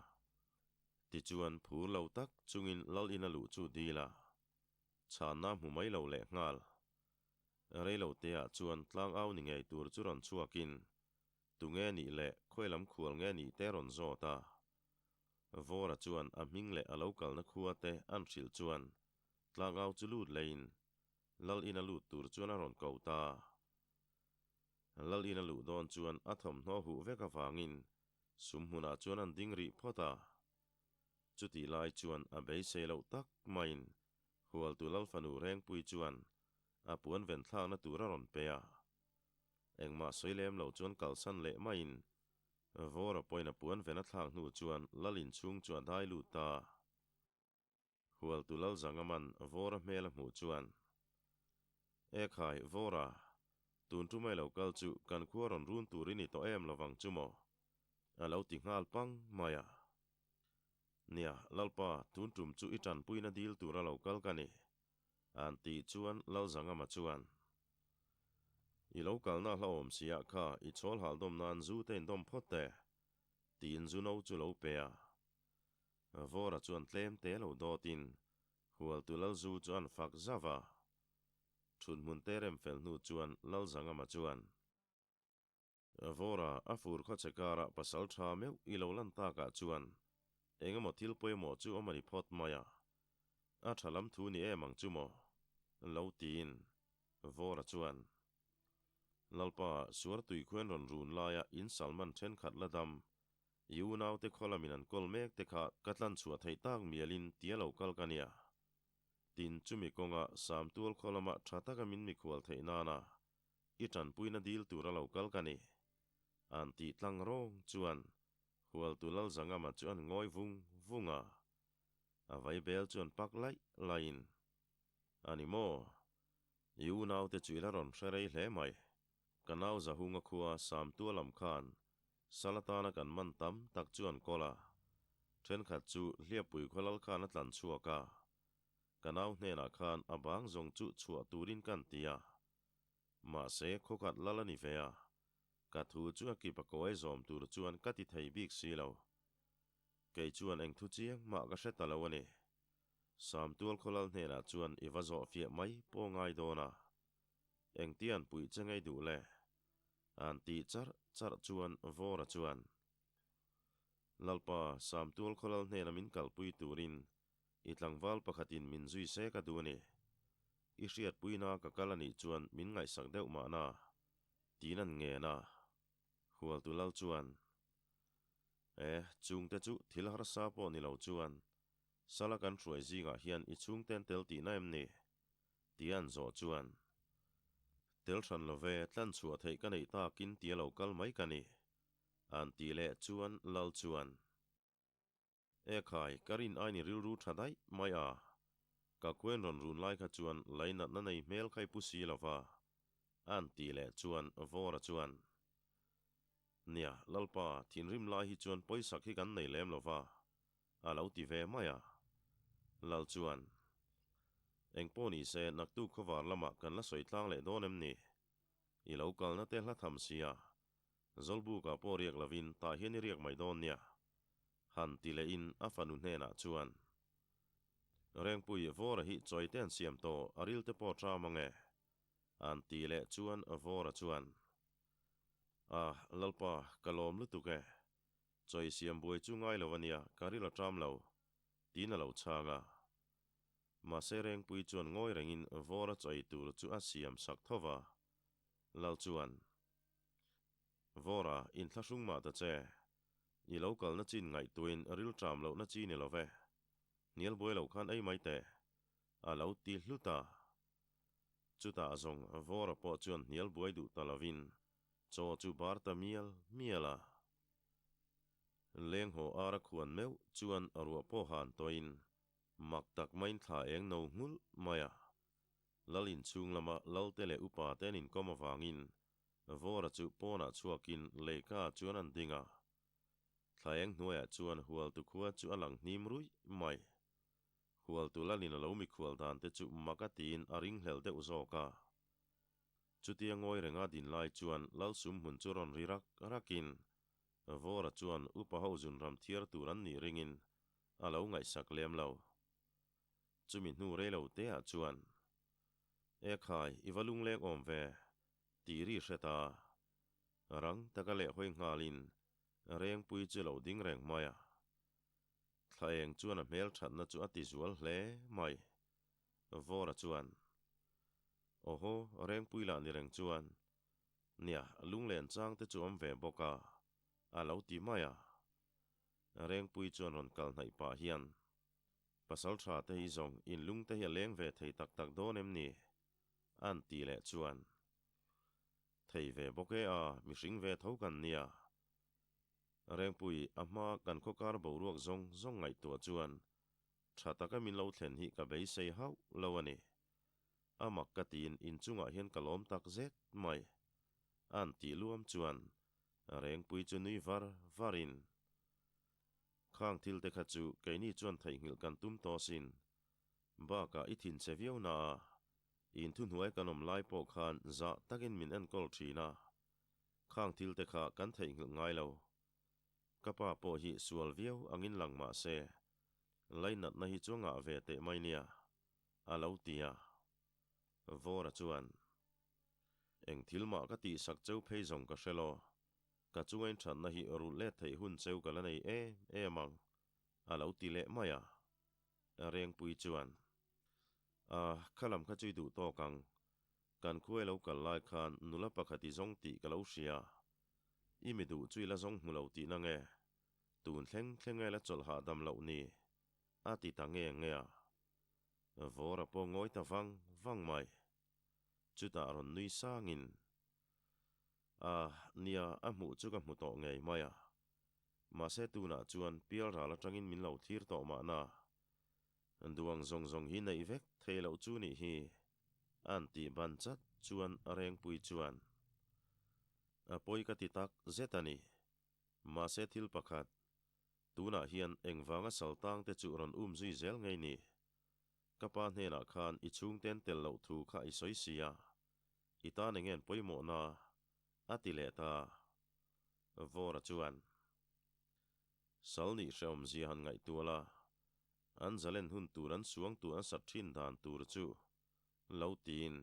Tichuan, phur lo tak chungin lal in a luh chu dil a. Chhanna hmu mai lo leh nghal. Rei lo te ah chuan tlang au ni ngei tur chu rawn chhuakin, tunge nih leh khawi lam khual nge nih te rawn zawt a. Vawra chuan a hming leh a lo kalna khua te an hrilh chuan tlang au chu lut leiin Lal in a lut tur chuan a rawn ko ta. Lal in a luh dawn chuan a thawmhnaw huh vek avangin sum hmunah chuan an ding rih phawt a. Chutih lai chuan a beisei loh tak maiin Hualtu Lalfanu Rengpui chuan a puan ven thlakna tur a rawn pe a. Engmah sawi lem lo chuan kalsan leh maiin Vawra pawhin a puan ven a thlak hnu chuan Lal inchhung chu a dai lut ta. Hualtu Lalzangaman Vawra hmel a hmuh chuan, E khai, Vawra, tun tumai lo kal chu kan khua rawn run tur i ni tawh em lovang chu maw? A lo ti nghal pang mai a. Nia, Lalpa, tun tum chu i tanpuina dil tura lo kal ka ni. An tih chuan Lalzangama chuan, I lo kalna hlauhawm siah kha i chhawl hal dawm nan zu te in dawm phawt teh, tiin zu no chu lo pe a. Vawra chuan tlem te lo dawtin Hualtu Lalzu chu an fak zauh a. Thut hmun te rem fel hnu chuan Lalzangama chuan, Vawra, a fur khaw che karah pasal tha meuh i lo lan takah chuan eng emaw thil pawimawh chu awm a ni phawt mai a, a tha lam thu ni em ang chu maw? Lo tiin Vawra chuan, Lalpa, Suartui khuan rawn run laia in Salman thenkhat la dam, i unaute khaw lamin an kawl mek te kha ka tlan chhuah theih tak mialin tia lo kal ka nia. Tin, chumi kawnga Samtual khaw lama tha taka min mikhual theih nana. I tanpuina dil tura lo kal ka ni. An tih tlang rawng chuan Hualtu Lalzangama chu an ngawi vung vung a. A vaibel chuan pak laih laihin, A ni maw? I unaute chu i la rawn hre rei hle mai. Ka nau Zahunga khua Samtua lam khan sal atana kan man tam tak chu an kawl a. Thenkhat chu Hliappui khaw lal khan a tlan chhuak a. Ka nau hnenah khan a bang zawng chu chhuah turin kan ti a. Mahse khawkhat lal a ni ve a. Ka thu chu a kip a kawi zawm tur chuan ka ti thei bik si lo. Kei chuan eng thu chiang mah ka hre ta lo a ni. Samtual khawlal hnenah chuan i va zawh fiah mai pawh ngai dawn a. Engtian puih che ngei duh le? An tih charh charh chuan Vawra chuan, Lalpa, Samtual khawlal hnena min kalpui turin i tlangval pakhatin min zui se ka duh a ni. I hriatpuina ka kal a nih chuan min ngaihsak deuh mahna, tiin an ngen a. Hualtu lal chuan, E, chungte chu thil harsa pawh ni lo chuan Sala kan hruai zingah hian i chhungten tel tihna em ni? Tia an zawh chuan, Tel hran lo ve, tlan chhuah theih ka neih takin tia lo kal mai ka ni. An tih leh chuan Lal chuan, E khai, ka rin aini rilru tha daih mai a, ka khuain rawn run lai kha chuan lainatna nei hmel kha i pu si lo va, an tih leh chuan Vawra chuan, Nia, Lalpa, thinrim lai hi chuan pawisak hi kan nei lem lo va, A lo ti ve mai a. Lal chuan, Eng pawh ni se, naktuk khawvar lamah kan la sawi tlang leh dawn em ni? I lo kalna te hla tham sia, Zawlbukah pawh riak lovin tah hian i riak mai dawn nia. Han ti lehin a fanu hnenah chuan, Rengpui, Vawra hi chawi te an siam tawh, a ril te pawh ṭam ange. An ti leh chuan Vawra chuan, A, Lalpa, ka lawm lutuk e. Chawi siam buai chu ngai lo a nia, ka ril a ṭam lo, tiin a lo chhang a. Mahse Rengpui chuan ngawi rengin Vawra chawi tur chu a siam sak tho va. Lal chuan, Vawra, inthlahrung mah ta che. I lo kalna chin ngaihtuahin ril ṭam lohna chi ni lo ve. Hnial buai lo khan ei mai teh, a lo ti hlut a. Chutah zawng Vawra pawh chuan hnial buai duh ta lovin chaw chu bar ta mial mial a. Leng haw ara khuan meuh chuan ruah pawh han tawhin mak tak maiin thla eng no nghulh mai a. Lal inchhung lama Lalte leh upa te an inkawm avangin Vawra chu pawnah chhuakin leika chuan an ding a. Thla eng hnuaiah chuan Hualtu khua chu a lang hnim ruih mai. Hualtu Lalin a lo mikhual dan te chu mak a tiin a ringhlel deuh zawk a. Chutia ngawi renga din lai chuan Lalsum hmun chu rawn ri rak rakin Vawra chuan upa ho zun ram thiar tur an nih ringin a lo ngaihsak lem lo. Chumi hnu rei lo te ah chuan, E khai, i va lungleng awm ve, tih ri hre ta. Rang taka leh hawi nghalin Rengpui chu lo ding reng mai a. Thla eng chuan a hmel thatna chu a ti zual hle mai. Vawra chuan, Awhaw, Rengpui lah ni reng chuan, Nia, lunglen chang te chu awm ve bawk a, a lo ti mai a. Rengpui chuan rawn kal hnaih pah hian, Pasal tha te hi zawng inlung te hi a leng ve thei tak tak dawn em ni? A'n ti leh chuan, Thei ve bawk e a, mihring ve tho kan nia. Rengpui, a hma kan khawkar boruak zawng zawng ngaihtuah chuan tha taka min lo thlen hi ka beisei hauh lo a ni. A mak ka tiin inchungah hian ka lawm tak zet mai. A'n tih luam chuan Rengpui chu nui var varin, Khang thil te kha chu keini chuan theihnghilh kan tum tawh asin. Bakah i thin che viau na a, inthuhnuai kan awm lai pawh khan zah takin min enkawl thin a. Khang thil te kha kan theihnghilh ngai lo. Ka pa pawh hi sual viau angin lang mah se, lainatna hi chu a ngah ve teh mai nia, a lo ti a. Vawra chuan, Eng thil mah ka tihsak cheu phei zawng ka hre lo, ka chunga inthatna hi rulh let theih hun cheu ka la nei em em ang, a lo ti leh mai a. Rengpui chuan, A, kha lam kha chu i duh tawk ang, Kan khuai lo kal lai khan nula pakhat i zawng tih ka lo hria. I mi duh chu i la zawng hmu lo tih na nge? Tun thleng thleng nge la chawlh hahdam loh ni? A ti ta nge nge a. Vawra pawh ngawi ta vang vang mai. Chutah rawn nui sangin. A, nia, a hmuh chu ka hmu tawh ngei mai a. Mahse tunah chuan pialral atangin min lo thlir tawh mahna. Duang zawng zawng hi neih vek thei loh chu nih hi, a'n tih ban chat chuan Rengpui chuan, A pawi ka ti tak zet a ni. Mahse thil pakhat, tunah hian engvanga saltangte chu rawn um zui zel ngei ni? Ka pa hnenah khan i chhungten tel loh thu kha i sawi si a, i tan eng ngen pawimawhna? a ti leh ta. Vawra chuan, Sal nih hrehawmzia han ngaihtuah la, an zalen hun tur an suang tur an sat thin dan tur chu lo tiin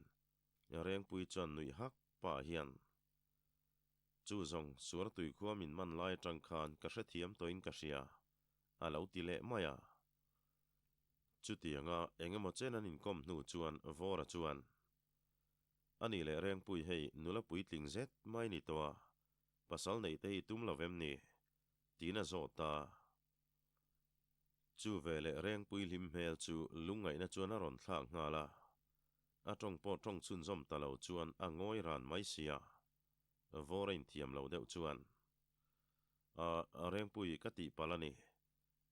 Rengpui chuan nuih hak pah hian, Chu zawng Suartui khua min man lai atang khan ka hrethiam tawhin ka hria, a lo ti leh mai a. Chutianga eng emaw chen an inkawm hnu chuan Vawra chuan, A nih leh Rengpui hei nula puitling zet mai ni tawh a, pasal neih te hi tum lo vem ni? Tiin a zawt ta. Chu veleh Rengpui hlim hmel chu lungngaihna chuan a rawn thlak nghal a. A tawng pawh tawng chhunzawm ta lo chuan a ngawi ran mai sia. Vawr a inthiam lo deuh chuan, A, Rengpui ka tih palh a ni.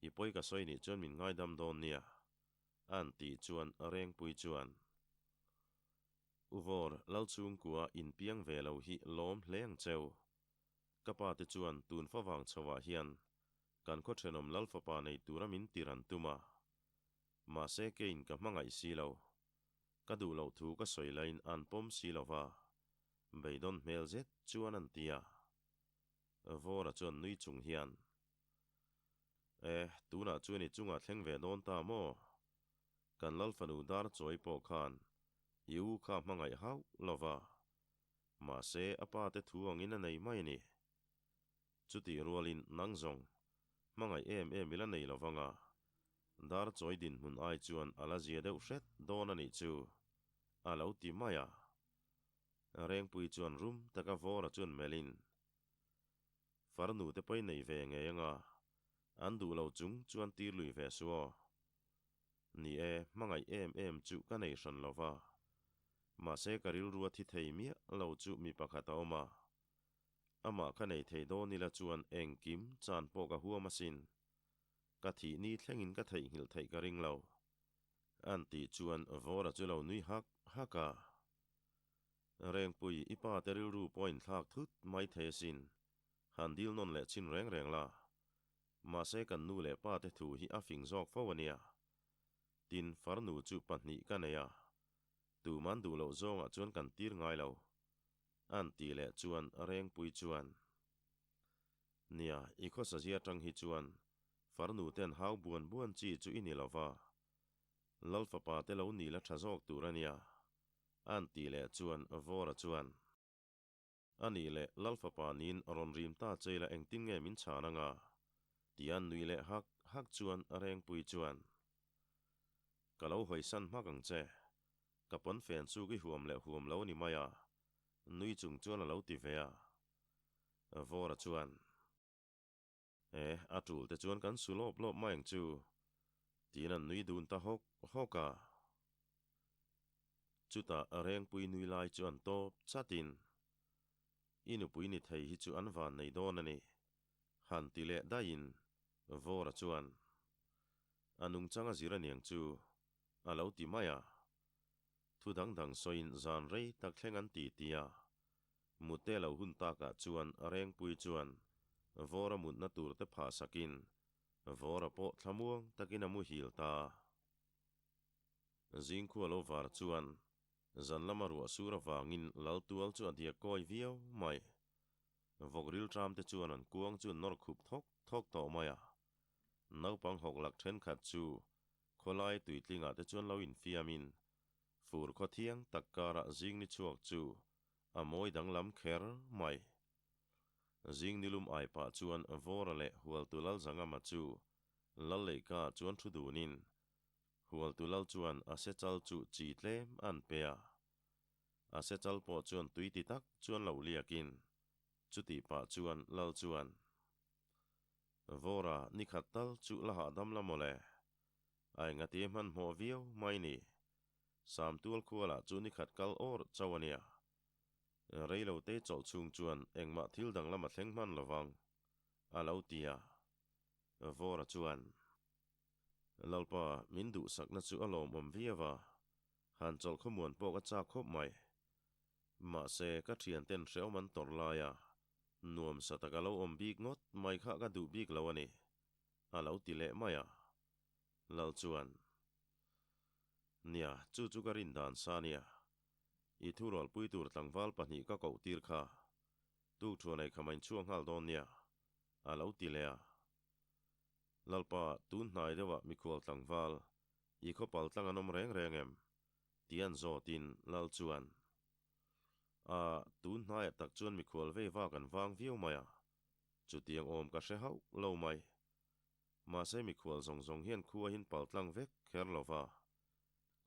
I pawi ka sawi nih chuan min ngaidam dawn nia. A'n tih chuan Rengpui chuan, U Vawr, Lalchhungkua inpiang ve lo hi lawm hle ang cheu. Ka pa te chuan tun favang chhoah hian kan khaw thenawm Lal fapa nei tura min tir an tum a. Mahse keiin ka hmangaih si lo. Ka duh loh thu ka sawi laiin an pawm si lo va, beidawn hmel zet chuan an ti a. Vawra chuan nui chung hian, E, tunah chuan i chungah thleng ve dawn ta maw? Kan Lal fanu dar chawi pawh khan i u kha hmangaih hauh lo va. Mahse, a pa te thu angin a nei mai a ni. Chutih rualin nang zawng, hmangaih em em ila nei lo vang a, dar chawi dinhmun ai chuan a la zia deuh hret dawn a nih chu, a lo ti mai a. Rengpui chuan rum taka Vawra chuan melhin, Farnu te pawhin nei ve ngei anga, an duh lo chung chuan tir lui ve suh aw. Ni e, hmangaih em em chu ka nei hran lo va. Mahse ka rilru a thi thei miah lo chu mi pakhat a awm a. Amah ka nei thei dawn ila chuan engkim chan pawh ka huam asin. Ka thih ni thlengin ka theihnghilh theih ka ring lo. A'n tih chuan Vawra chu lo nui hak hak a. Rengpui, i pa te rilru pawh a inthlak thut mai thei asin. Han dil nawn leh chin reng reng la. Mahse kan nu leh pa te thu hi a fing zawk fo a nia. Tin, farnu chu pahnih ka nei a. Tuman duh loh zawngah chuan kan tir ngai lo. A'n tih leh chuan Rengpui chuan, Nia, i khawsazia atang hi chuan farnu ten hau buan buan chi chu i ni lo va. Lal fapa te lo ni la tha zawk tur a nia. A'n tih leh chuan Vawra chuan, A nih leh Lal fapa niin rawn rim ta che ila engtin nge min chhan anga? Tia nui leh hak hak chuan Rengpui chuan, Ka lo hawisan hmak ang che. Ka pawnfen chu i huam leh huam lo a ni mai a, nui chung chuan a lo ti ve a. Vawra chuan, E, a tul te chuan kan su lawp lawp mai ang chu, tiin an nui dun ta hawk hawk a. Chutah Rengpui nui lai chu an tawp chatin, I nupui ni thei hi chu an van nei dawn a ni, han ti leh daihin Vawra chuan, A nungchang a zir aniang chu, a lo ti mai a. Thu dang dang sawiin zan rei tak thleng an ti ti a. Mute lo hun takah chuan Rengpui chuan Vawra mutna tur te phah sakin Vawra pawh thlamuang takin a muhil ta. Zingkhua lo var chuan zan lama ruah sur avangin Laltual chu a diak kawi viau mai. Vawk rilṭam te chuan an kuang chu an nawr khup thawk thawk tawh mai a. Naupang hawk lak ṭhenkhat chu Khawlai tuitlingah te chuan lo infiamin fur khaw thiang tak karah zing ni chhuak chu a mawi danglam kher mai. Zing nilum ai pah chuan Vawra leh Hualtu Lalzangama chu Lalleika chuan thu dunin Hualtu Lal chuan a sechal chu chi tlem an pe a. A sechal pawh chuan tui ti tak chuan lo liakin chutih pah chuan Lal chuan Vawra ni khat tal chu la hahdam la mawle. A engati hmanhmawh viau mai ni. Samtual khualah chu ni khat kal awr chauh a nia. Reilote chawlh chhung chuan engmah thil danglam a thleng hman lovang, a lo ti a. Vawra chuan, Lalpa, min duhsakna chu a lawmawm viau a, han chawlh khawmuan pawh ka chak khawp mai. Mahse, ka thianten hrehawm an tawrh lai a, nuamsa taka lo awm bik ngawt mai kha ka duh bik lo a ni, a lo ti leh mai a. Lal chuan, Nia, chu chu ka rin dan sa nia. I thurualpui tur tlangval pahnih ka koh tir kha. Tukṭhuan ei kha main chhuak nghal dawn nia, a lo ti leh a. Lalpa, tun hnai deuhah mikhual tlangval, i khawpal tlang an awm reng reng em? Ti an zawtin Lal chuan, A, tun hnaiah tak chuan mikhual vei vak an vang viau mai a, chutiang awm ka hre hauh lo mai. Mahse mikhual zawng zawng hian khua hin pal tlang vek kher lo va,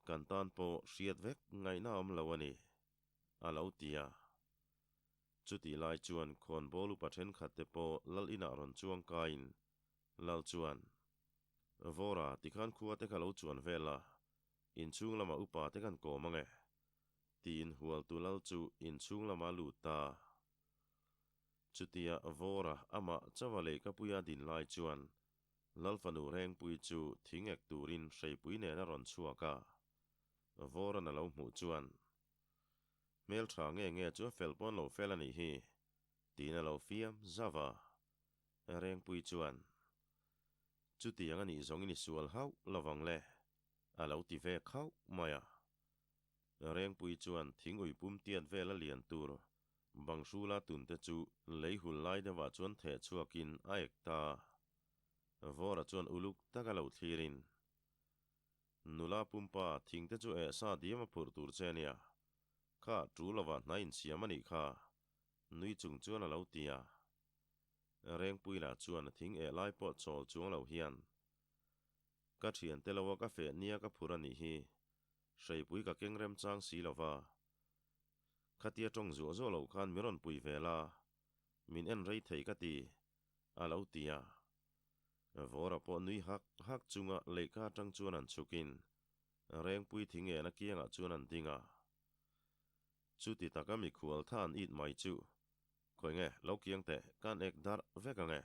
kan tan pawh hriat vek ngaihna awm lo a ni, a lo ti a. Chutih lai chuan khawnbawl upa thenkhat te pawh lal inah rawn chuang kaiin lal chuan, Vawra, tikhan khua te kha lo chuan vel a, inchhung lamah upa te kan kawm ange, tiin hualtu lal chu inchhung lamah a lut ta. Chutia Vawra amah chauha lehkhapuia din lai chuan Lalfanu Rengpui chu thing ek turin hreipui nen a rawn chhuak a. Vawra'n a lo hmuh chuan, Hmeltha nge nge chu a fel pawn lo fel a nih hi, tiin a lo fiam zauh a. Rengpui chuan, Chutiang a nih zawngin i sual hauh lovang le, a lo ti ve khauh mai a. Rengpui chuan thing ui pum tiat vel a lian tur Bang hrula tunte chu lei hul lai deuhah chuan theh chhuakin a ek ta. Vawra chuan uluk taka lo thlirin, Nula pumpa thingte chu eh sa diam a phurh tur che nia, kha ṭu lova hna insiam a nih kha, nui chung chuan a lo ti a. Rengpuila chuan a thing eh lai pawh chawl chuang lo hian, Ka ṭhiante lo a ka feh nia ka phurh a nih hi, hreipui ka keng remchang si lova, Khatia tawng zuah zuah loh khan min rawn pui ve la, min en rei thei ka ti, a lo ti a. Vawra pawh nui hak hak chunga lehkha atang chuan an chhukin Rengpui thingena kiangah chuan an ding a. Chuti taka mikhual tha an it mai chu, Khawi nge, lo kiang teh, kan ek darh vek ang e,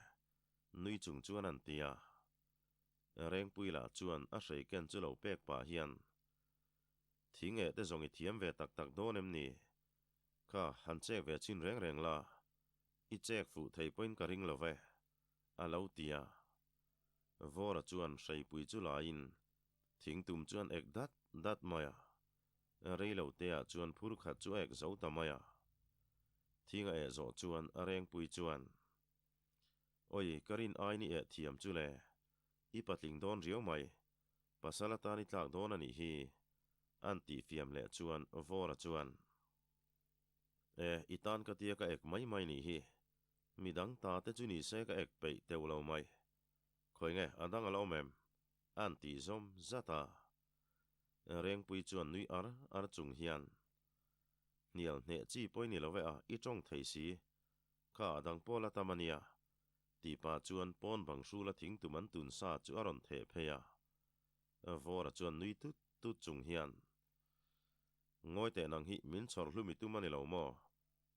nui chung chuan an ti a. Rengpui lah chuan a hrei ken chu lo pek pah hian, Thing eh te zawng i thiam ve tak tak dawn em ni? Kha, han chek ve chin reng reng la, i chek fuh thei pawhin ka ring lo ve, a lo ti a. Vawra chuan hreipui chu laiin thing tum chuan ek dat dat mai a. Rei lo te ah chuan phur khat chu a ek zo ta mai a. Thing a eh zawh chuan a rengpui chuan, Oi, ka rin aini eh thiam chu le, i patling dawn riau mai, Pasal atan i tlak dawn a nih hi, an tih fiam leh chuan Vawra chuan, E, i tan ka tia ka ek mai mai nih hi, midang ta te chu ni se ka ek peih teuh lo mai. Khawi nge a dang a la awm em? an tih zawm zat a. Rengpui chuan nui ar ar chung hian, Hnial hneh chi pawh i ni lo e a, i tawng thei si, kha a dang pawh la tam a nia, Tih pah chuan pawn bang hrula thing tum an tun sa chu a rawn theh phei a. Vawra chuan nui tut tut chung hian, Ngawi teh nang hi min chhawr hlumi tum a ni lo maw?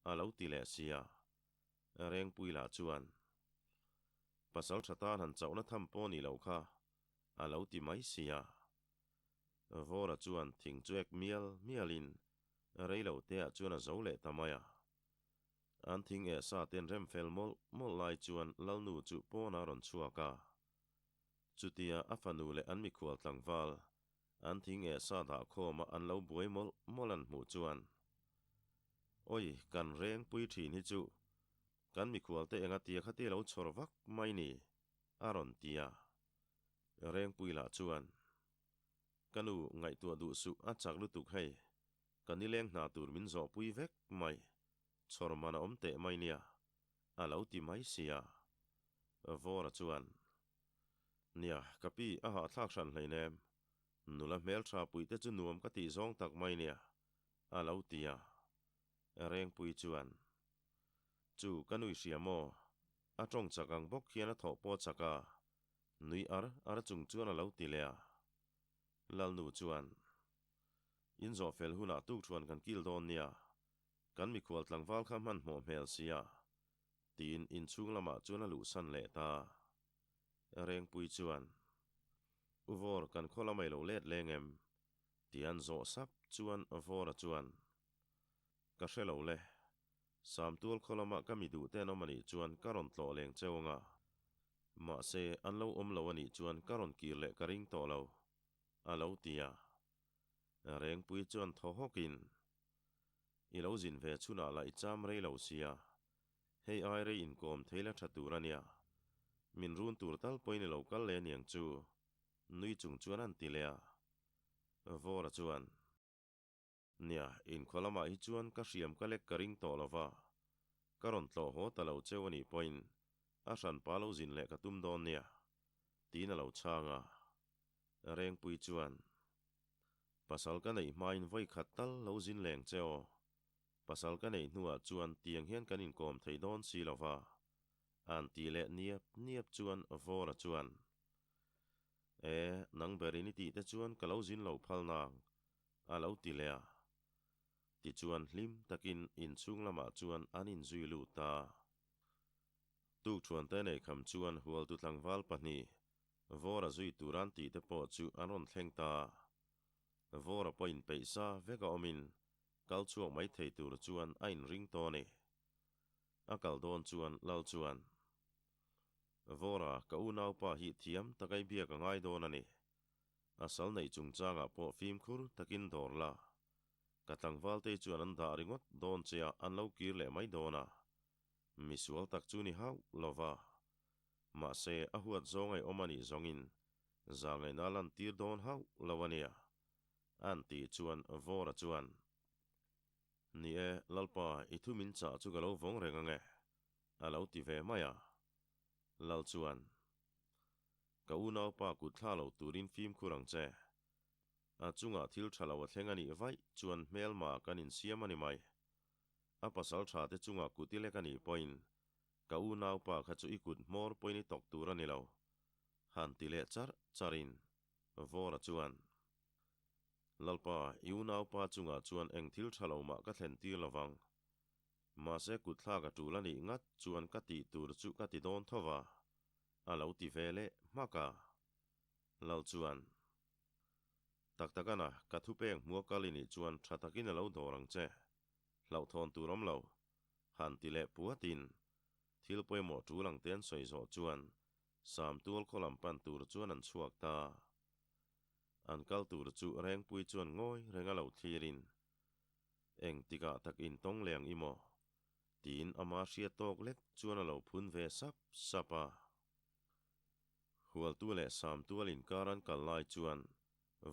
a lo ti leh si a. Rengpui lah chuan, Pasal tha tan han chauhna tham pawh ni lo kha, a lo ti mai si a. Vawra chuan thing chu ek mial mialin rei lo teah chuan a zo leh ta mai a. An thing eh sa ten rem fel mawlh mawlh lai chuan Lalnu chu pawn a rawn chhuak a. Chutia a fanu leh an mikhual tlangval, an thing eh sa dah khawm a an lo buai mawlh mawlh an hmuh chuan, Oi, kan reng pui thin hi chu, kan mikhual te enga tia khatia lo chhawr vak mai ni, a rawn ti a. Rengpui lah chuan, Ka nu, ngaihtuah duh suh, a chak lutuk hei, Ka nileng hna tur min zawhpui vek mai, chhawr man a awm teh mai nia, a lo ti mai sia. Vawra chuan, Nia, ka pi, a hahthlak hran hleinem, nula hmeltha puihte chu nuam ka tih zawng tak mai nia, a lo ti a. Rengpui chuan, Chu, ka nui hria maw? A tawng chak ang bawk hian a thawh pawh chak a, nui ar ar chung chuan a lo ti leh a. Lalnu chuan, In zawh fel hunah tuk thuan kan kil dawn nia. Kan mikhual tlangval kha hmanhmawh hmel sia, tiin inchhung lamah chuan a luhsan leh ta. Rengpui chuan, U Vawr, kan khaw lamah i lo let leng em? Ti an zawh sap chuan Vawra chuan, Ka hre lo le. Samtual khaw lama ka mi duh te an awm a nih chuan ka rawn tlawh leng cheu anga. Mahse, an lo awm lo a nih chuan ka rawn kir leh ka ring tawh lo, a lo ti a. Rengpui chuan thaw hawkin, I lo zin ve chhunah lah i cham rei lo sia, hei ai rei inkawm thei la tha tur a nia. Min run tur tal pawhin i lo kal leh aniang chu, nui chung chuan an ti leh a. Vawra chuan. Nia, inkhaw lamah hi chuan ka hriam ka lek ka ring tawh lo va, ka rawn tlawh haw ta lo cheu a nih pawhin a hranpa lo zin leh ka tum dawn nia, tiin a lo chhang a. Rengpui chuan, Pasal ka neih hmain vawi khat tal lo zin leng che aw, pasal ka neih hnuah chuan tiang hian kan inkawm thei dawn si lo va, a'n ti leh niap niap chuan Vawra chuan, E, nang berin i tih te chuan ka lo zin lo phal nang, a lo ti leh a. Tichuan hlim takin inchhung lamah chuan an inzui lut a. Tukṭhuante nei kham chuan hualtu tlangval pahnih Vawra zui tur an tih te pawh chu an rawn thleng ta. Vawra pawh inpeih sa vek a awmin kal chhuak mai thei tur chuan a inring tawh a ni. A kal dawn chuan Lal chuan, Vawra, ka unaupa hi thiam taka i biak a ngai dawn a ni. A sal neih chungchangah pawh fimkhur takin dawr la. Ka tlangvaltei chuan an dah ringawt dawn che a, an lo kir leh mai dawn a. Misual tak chu ni hauh lo va. Mahse, a huat zawng ei awm a nih zawngin zahngaihna a lantir dawn hauh lo a nia, a'n tih chuan Vawra chuan, Ni e, Lalpa, i thu min chah chu ka lo vawng reng ang e, a lo ti ve mai a. Lal chuan, Ka unaupa kut thla lo turin fimkhur ang che. A chungah thil tha lo a thleng a nih vaih chuan hmelma kan insiam a ni mai. A pasal tha te chungah kut i lek a nih pawhin ka unaupa kha chu i kut hmawr pawhin i tawk tur a ni lo, han ti leh charh charhin Vawra chuan, Lalpa, i unaupa chungah chuan eng thil tha lo mah ka thlen tir lo vang. Mahse kut thlak a tul a nih ngat chuan ka tih tur chu ka ti dawn tho va, a lo ti ve leh hmak a. Lal chuan, Tak tak ana, ka thupek hmua kal i nih chuan tha takin a lo dawr ang che. Hlauhthawn tur awm lo. Han ti leh puatin, thil pawimawh tul ang te an sawi zawh chuan Samtual khaw lam pan tur chuan an chhuak ta. An kal tur chu Rengpui chuan ngawi reng a lo thlirin, Eng tikah tak intawng leh ang i maw? Tiin ama hriat tawk lek chuan a lo phun ve sap sap a. Hualtu leh Samtual inkar an kal lai chuan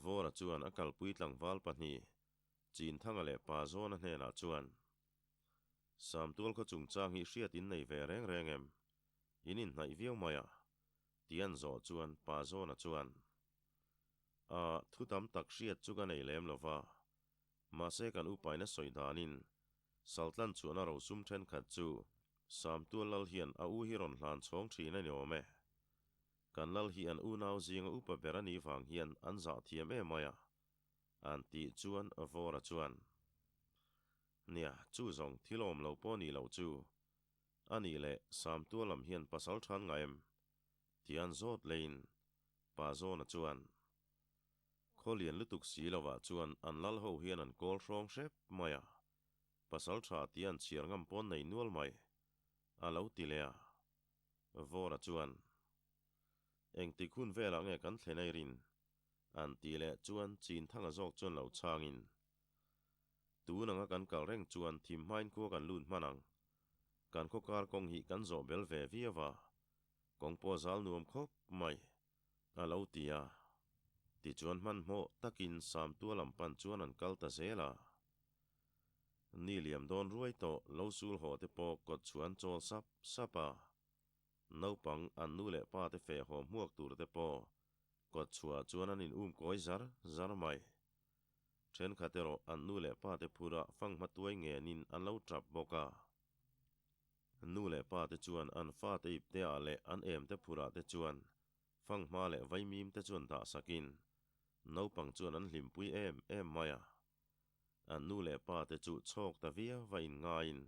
Vawra chuan a kalpui tlangval pahnih Chinthanga leh Pazawna hnenah chuan, Samtual khaw chungchang hi hriat in nei ve reng reng em? In inhnaih viau mai a? Ti an zawh chuan Pazawna chuan, A, thu tam tak hriat chu ka nei lem lo va, Mahse kan upaina sawi danin Saltlan chuan a rosum thenkhat chu Samtual lal hian a u hi rawn hlan chhawng thin a ni awm e. Kan lal hi an unau zinga upa ber a nih vang hian an zah thiam em mai a, an tih chuan Vawra chuan, Nia, chu zawng thil awm lo pawh nih loh chu a nih leh Samtual lam hian pasal than ngai em? Ti an zawt leiin Pazawna chuan, Khaw lian lutuk si lovah chuan an lal ho hian an kawl hrawng hrep mai a, pasal tha tia an chhiar ngam pawn nei nual mai, a lo ti leh a. Vawra chuan, Engtik hun velah nge kan thlen ei rin? An ti leh chuan Chinthanga zawk chuan lo chhangin, Tun anga kan kal reng chuan thim hmain khua kan lut hman ang. Kan khaw kar kawng hi kan zawh bel ve viau a, kawng pawh zal nuam khawp mai. A lo ti a. Tichuan hmanhmawh takin Samtua lam pan chuan an kal ta zel a. Ni liam dawn ruai tawh lo sul haw te pawh kawt chu an chawl sap sap a. Naupang an nu leh pa te feh haw hmuak tur te pawh kawt chhuah chuan an in um kawi zar zar mai. Thenkhat erawh an nu leh pa te phurah fanghma tuai ngenin an lo tap bawk a. Nu leh pa te chuan an fate ipte ah leh an em te phurah te chuan fanghma leh vaimim te chuan dah sakin naupang chuan an hlimpui em em mai a. An nu leh pa te chu chhawk ta viau va inngaiin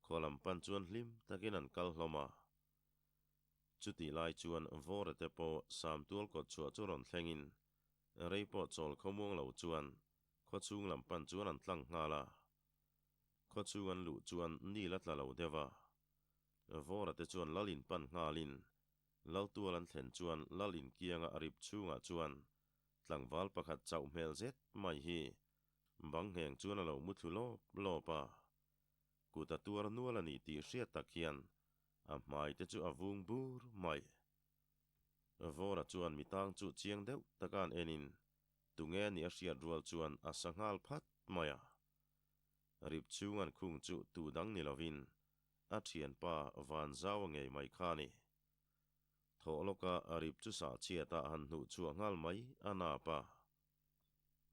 khaw lam pan chuan hlim takin an kal hlawm a. Chutih lai chuan Vawra te pawh Samtual kawt chhuah chu rawn thlengin rei pawh chawl khawmuang lo chuan khaw chhung lam pan chuan an tlang nghal a. Khaw chhung an luh chuan nil a tla lo deuh a. Vawra te chuan lal in pan nghalin Laltual an thlen chuan Lal inkianga a rip chhungah chuan tlangval pakhat chauh hmel zet mai hi bang ngheng chuan a lo mu thlu lawp lawp a. Kut a tuar nual a ni tih hriat tak hian a hmai te chu a vung bur mai. Vawra chuan mitang chu chiang deuh taka an enin tunge a nih a hriat rual chuan a sa nghal phat mai a. Rip chhung an khung chu tu dang ni lovin a thianpa Vanzau a ngei mai kha a ni. Thawh lawka a rip chu sah chhiat a han hnuh chhuah nghal mai a nap a.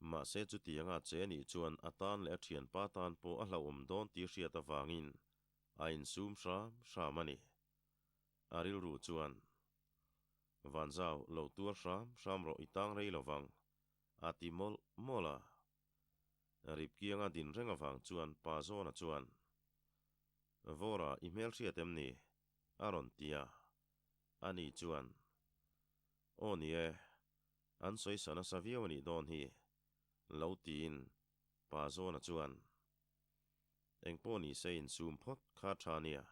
Mahse chutianga che nih chuan a tan leh a thianpa tan pawh a hlauhawm dawn tih hriat avangin a insum hram hram a ni. A rilru chuan, Vanzau, lo tuar hram hram rawh i tang rei lovang, a ti mawlh mawlh a. Rip kianga din reng avang chuan pa Zawna chuan, Vawra, i hmelhriat em ni? a rawn ti a. Ani chuan, Aw ni e, an sawi sa nasa viau a nih dawn hi, lo tiin pa Zawna chuan, Engpawh ni se insum phawt kha tha nia,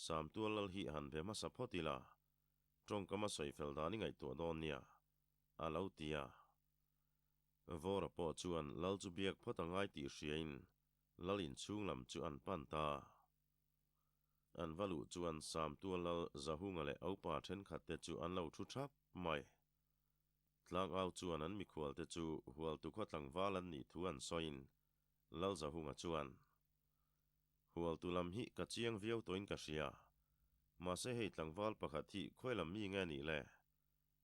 Samtual lal hi han be hmasa phawt ila, tawngkam a sawi fel dan i ngaihtuah dawn nia, a lo ti a. Vawra pawh chuan lal chu biak phawt a ngai tih hriain lal inchhung lam chu an pan ta. An va luh chuan Samtual lal Zahunga leh Aupa thenkhat te chu an lo thu thap mai. Tlangau chuan an mikhual te chu Hualtu khaw tlangval an nih thu an sawiin Lal Zahunga chuan, Hualtu lam hi ka chiang viau tawhin ka hria. Mahse hei tlangval pakhat hi khawi lam mi nge nih le?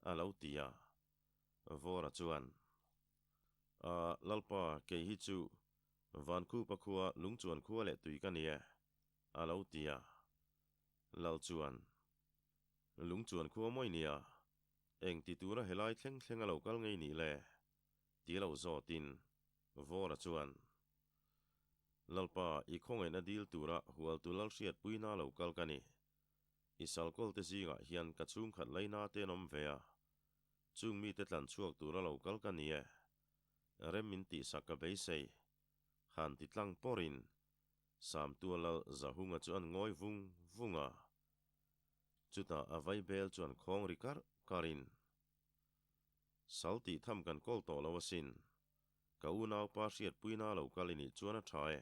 a lo ti a. Vawra chuan, A, Lalpa, kei hi chu Vankhupa khua Lungchuan khua leh tui ka ni e, a lo ti a. Lal chuan, Lungchuan khua mawi nia, eng ti tura helai thleng thleng a lo kal ngei nih le? ti lo zawtin Vawra chuan, Lalpa, i khawngaihna dil tura Hualtu Lalhriatpuina lo kal ka ni. I salkawlte zingah hian ka chhungkhat laina te an awm ve a, chung mite tlan chhuak tura lo kal ka ni e. Rem min tihsak ka beisei. Han ti tlang pawrin Samtua lal Zahunga chu an ngawi vung vung a. Chutah a vaibel chuan khawng ri karh karhin, Sal tih tham kan kawl tawh lo asin. Ka unaupa hriatpuina lo kal i nih chuan a tha e.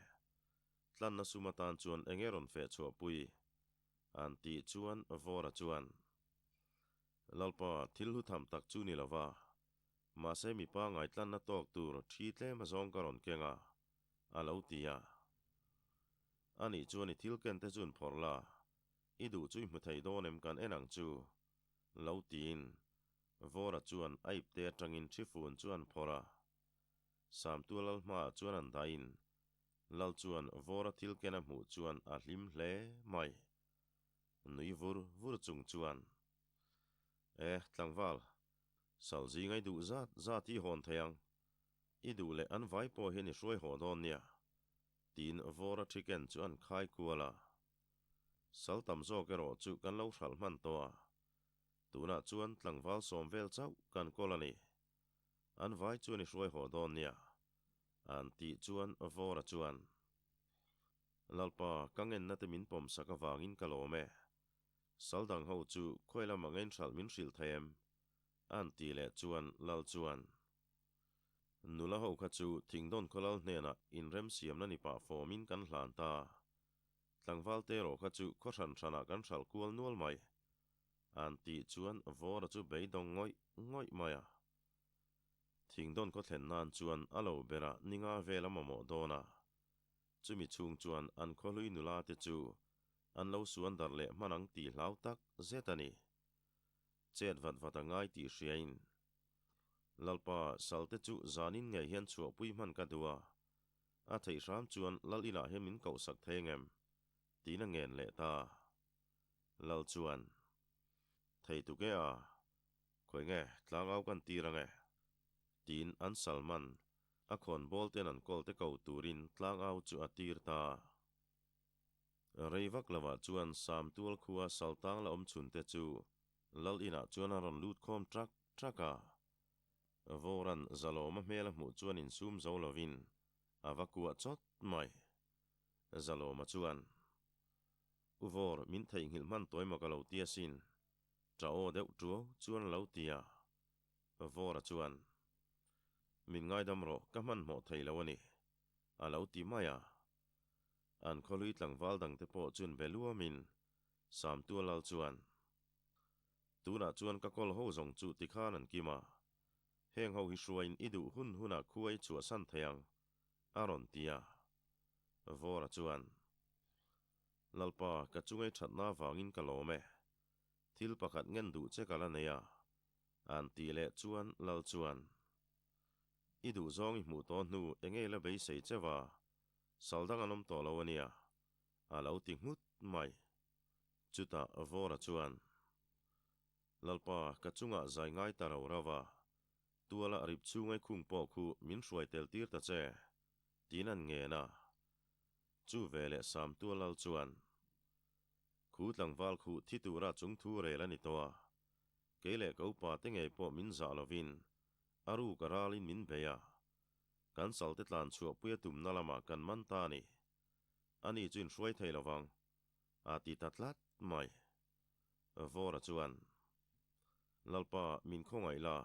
Tlanna sum atan chuan eng nge rawn feh chhuahpui? An tih chuan Vawra chuan, Lalpa, thil hlu tham tak chu ni lova, mahse mipa ngaitlanna tawk tur thi tlem a zawng ka rawn keng a, a lo ti a. Anih chuan i thil ken te chu inphawrh la, i duh chu i hmu thei dawn em kan en ang chu, lo tiin Vawra chuan a ipte atangin thi fun chu an phawrh a. Samtua lal hmaah chuan an dahin Lal chuan Vawra thil ken a hmuh chuan a hlim hle mai. Nui vur vur chung chuan, E, tlangval, sal zinga i duh zat zat hi i hawn thei ang. I duh leh an vai pawh hian i hruai haw dawn nia, tiin Vawra thi ken chu an khai kual a. Sal tam zawk erawh chu kan lo hralh hman tawh a, tunah chuan tlangval sawm vel chauh kan kawl a ni. An vai chuan i hruai haw dawn nia. An tih chuan Vawra chuan, Lalpa, ka ngenna te min pawm sak avangin ka lawm e. Sal dang ho chu khawi lam ang enhralh min hrilh thei em? An tih leh chuan Lal chuan, Nula ho kha chu Thingdawn khaw Lal hnenah inremsiamna ni pah fawmin kan hlan ta. Tlangval te erawh kha chu khaw hran hranah kan hralh kual nual mai. An tih chuan Vawra chu beidawng ngawih ngawih mai a. Thingdawn khaw thlen nan chuan a lo berah ni nga vel a mamawh dawn a. Chumi chhung chuan an khawhlui nula te chu an lo suan darh leh hman ang tih hlau tak zet a ni. Chet vat vat a ngai tih hriain Lalpa salte chu zanin ngei hian chhuahpui hman ka duh a, a theih hram chuan Lal inah hian min kohsak thei angem? tiin a ngen leh ta. Lal chuan, Thei tuk e a, Khawi nge tlangau kan tir ange? Tiin an Salman. A khawnbawl ten an kawl te ko turin tlangau chu a tir ta. Rei vak lovah chuan Samtual khua Saltang la awm chhun te chu Lal inah chuan a rawn lut khawm trak trak a. Vawran Zalawma hmel a hmuh chuan insum zo lovin a va kuah chawt mai. Zalawma chuan, U Vawr, min theihnghilh hman tawi maw ka lo ti asin. Ṭa aw deuh ṭuau chuan a lo ti a. Vawra chuan, Min ngaidam rawh, ka hmanhmawh thei lo a ni, a lo ti mai a. An khawlui tlangval dangte pawh chuan be luamin Samtua lal chuan, Tunah chuan ka kawl ho zawng chu tikhan an kim a, heng ho hi hruaiin i duh hun hunah khua i chhuahsan thei ang, a rawn ti a. Vawra chuan, Lalpa, ka chungei thatna avangin ka lawm e. Thil pakhat ngen duh che ka la nei a, an tih leh chuan lal chuan, I duh zawng i hmuh tawh hnu enge la beisei che va, sal dang an awm tawh lo a nia, a lo ti nghut mai. Chutah Vawra chuan, Lalpa, ka chungah zai ngai ta ro ro va, tuala rip chhungai khung pawh khu min hruai tel tir ta che, tiin an ngen a. Chu veleh Samtua lal chuan, Khu tlangval khuh thi tura chung thu rel a ni tawh a, kei leh ka upa te ngei pawh min zah lovin a ruk a ralin min bei a, kan salte tlan chhuahpui a tumna lamah kan man ta a ni. Ani chu inhruai thei lovang, a ti ta tlat mai. Vawra chuan, Lalpa, min khawngaih la,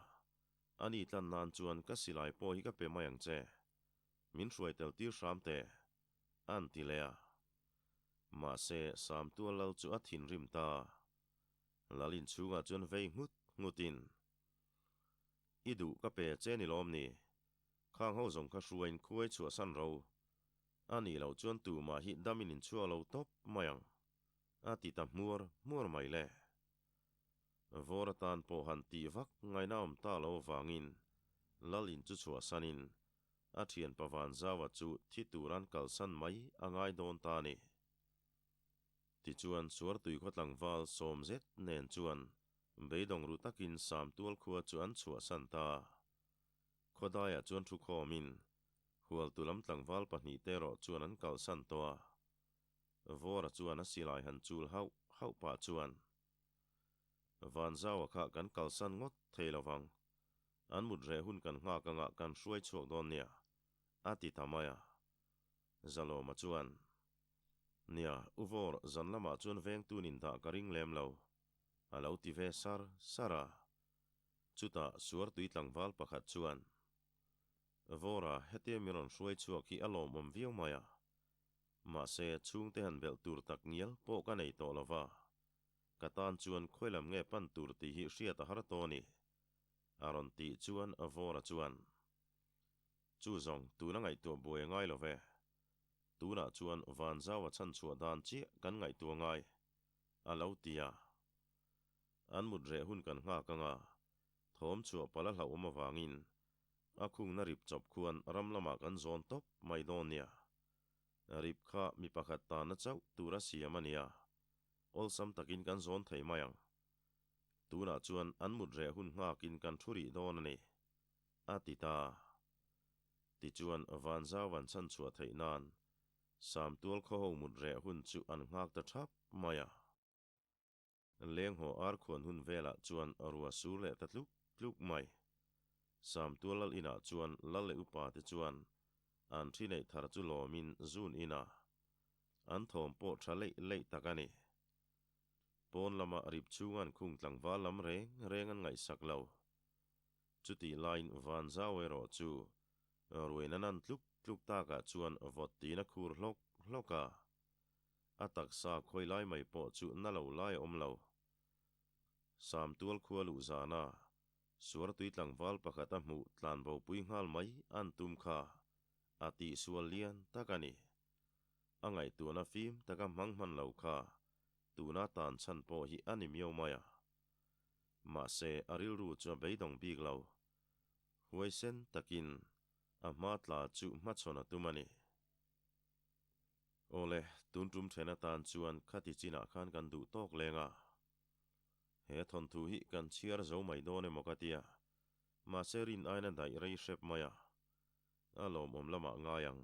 ani tlan nan chuan ka silai pawh hi ka pe mai ang che, min hruai tel tir hram teh, a'n ti leh a. Mahse, Samtua lal chu a thinrim ta. Lal inchhungah chuan vei nghut nghutin, I duh ka pe che ni lawm ni? Khang ho zawng kha hruaiin khuai chhuahsan ro. A nih loh chuan tumah hi damin inchhuak lo tawp mai ang, a ti ta hmuar hmuar mai le. Vawr atan pawh han tih vak ngaihna awm ta lo avangin lal in chu chhuahsanin A thianpa Vanzaua chu thi tur an kalsan mai a ngai dawn ta a ni. Tichuan Suartui khaw tlangval sawm zet nen chuan beidawng ru takin Samtual khua chu an chhuahsan ta. Khawdaiah chuan thu khawmin Hualtu lam tlangval pahnihte erawh chuan an kalsan tawh a. Vawra chuan a silai han chul hauh hauh pah chuan Vanzaua kha kan kalsan ngawt thei lovang An mut reh hun kan nghak anga kan hruai chhuak dawn nia, a ti ta mai a. Zalawma chuan, Nia, U Vawr, zan lamah chuan vengtun in dah ka ring lem lo, a lo ti ve sar sar a. Chutah Suartui tlangval pakhat chuan, Vawra, hetia mi rawn hruai chhuak hi a lawmawm viau mai a. Mahse, chhungte han belh tur tak ngial pawh ka nei tawh lo va. Ka tan chuan khawi lam nge pan tur tih hi hriat a har tawh a ni. A rawn tih chuan Vawra chuan, Chu zawng, tuna ngaihtuah buai a ngai lo ve. Tunah chuan Vanzau a chhanchhuah dan chiah kan ngaihtuah ngai, a lo ti a. An mut reh hun kan nghak anga, thawm chhuah palh a hlauhawm avangin a khungna rip chawp khuan ram lamah kan zawn tawp mai dawn nia. Rip kha mi pakhat tanna chauh tura siam a nia, awlsam takin kan zawn thei mai ang. Tunah chuan an mut reh hun nghakin kan thu rih dawn a ni, a ti ta. Tichuan Vanzau an chhanchhuah theih nan Samtual khawho mut reh hun chu an nghak ta thap mai a. Lenghaw ar khuan hun velah chuan rua sur leh ta tluk tluk mai. Samtual lal inah chuan lal leh upa te chuan an thi neih thar chu lawmin zun inah an thawm pawh tha leih leih tak a ni. Pawn lama rip chhunga an khung tlangval lam reng reng an ngaihsak lo. Chutih laiin Vanzau erawh chu ruain an an tluk tluk takah chuan vawt tiin a khur hlawk hlawk a. A taksa khawi lai mai pawh chu na lo lai a awm lo. Samtual khua luh zana Suartui tlangval pakhat a hmuh tlanbopui nghal mai an tum kha a tihsual lian tak a ni. A ngaihtuahna fim taka hmang hman lo kha tuna tan chhan pawh hi a ni miau mai a. Mahse, a rilru chu a beidawng bik lo. Huaisen takin a hma tla chu hmachhawn a tum a ni. Awle, tun tum then atan chuan khati chinah khan kan duh tawk leng a. He thawnthu hi kan chhiar zo mai dawn emaw ka tia. Mahse rin aina daih rei hrep mai a. A lawmawm lamah ngai ang.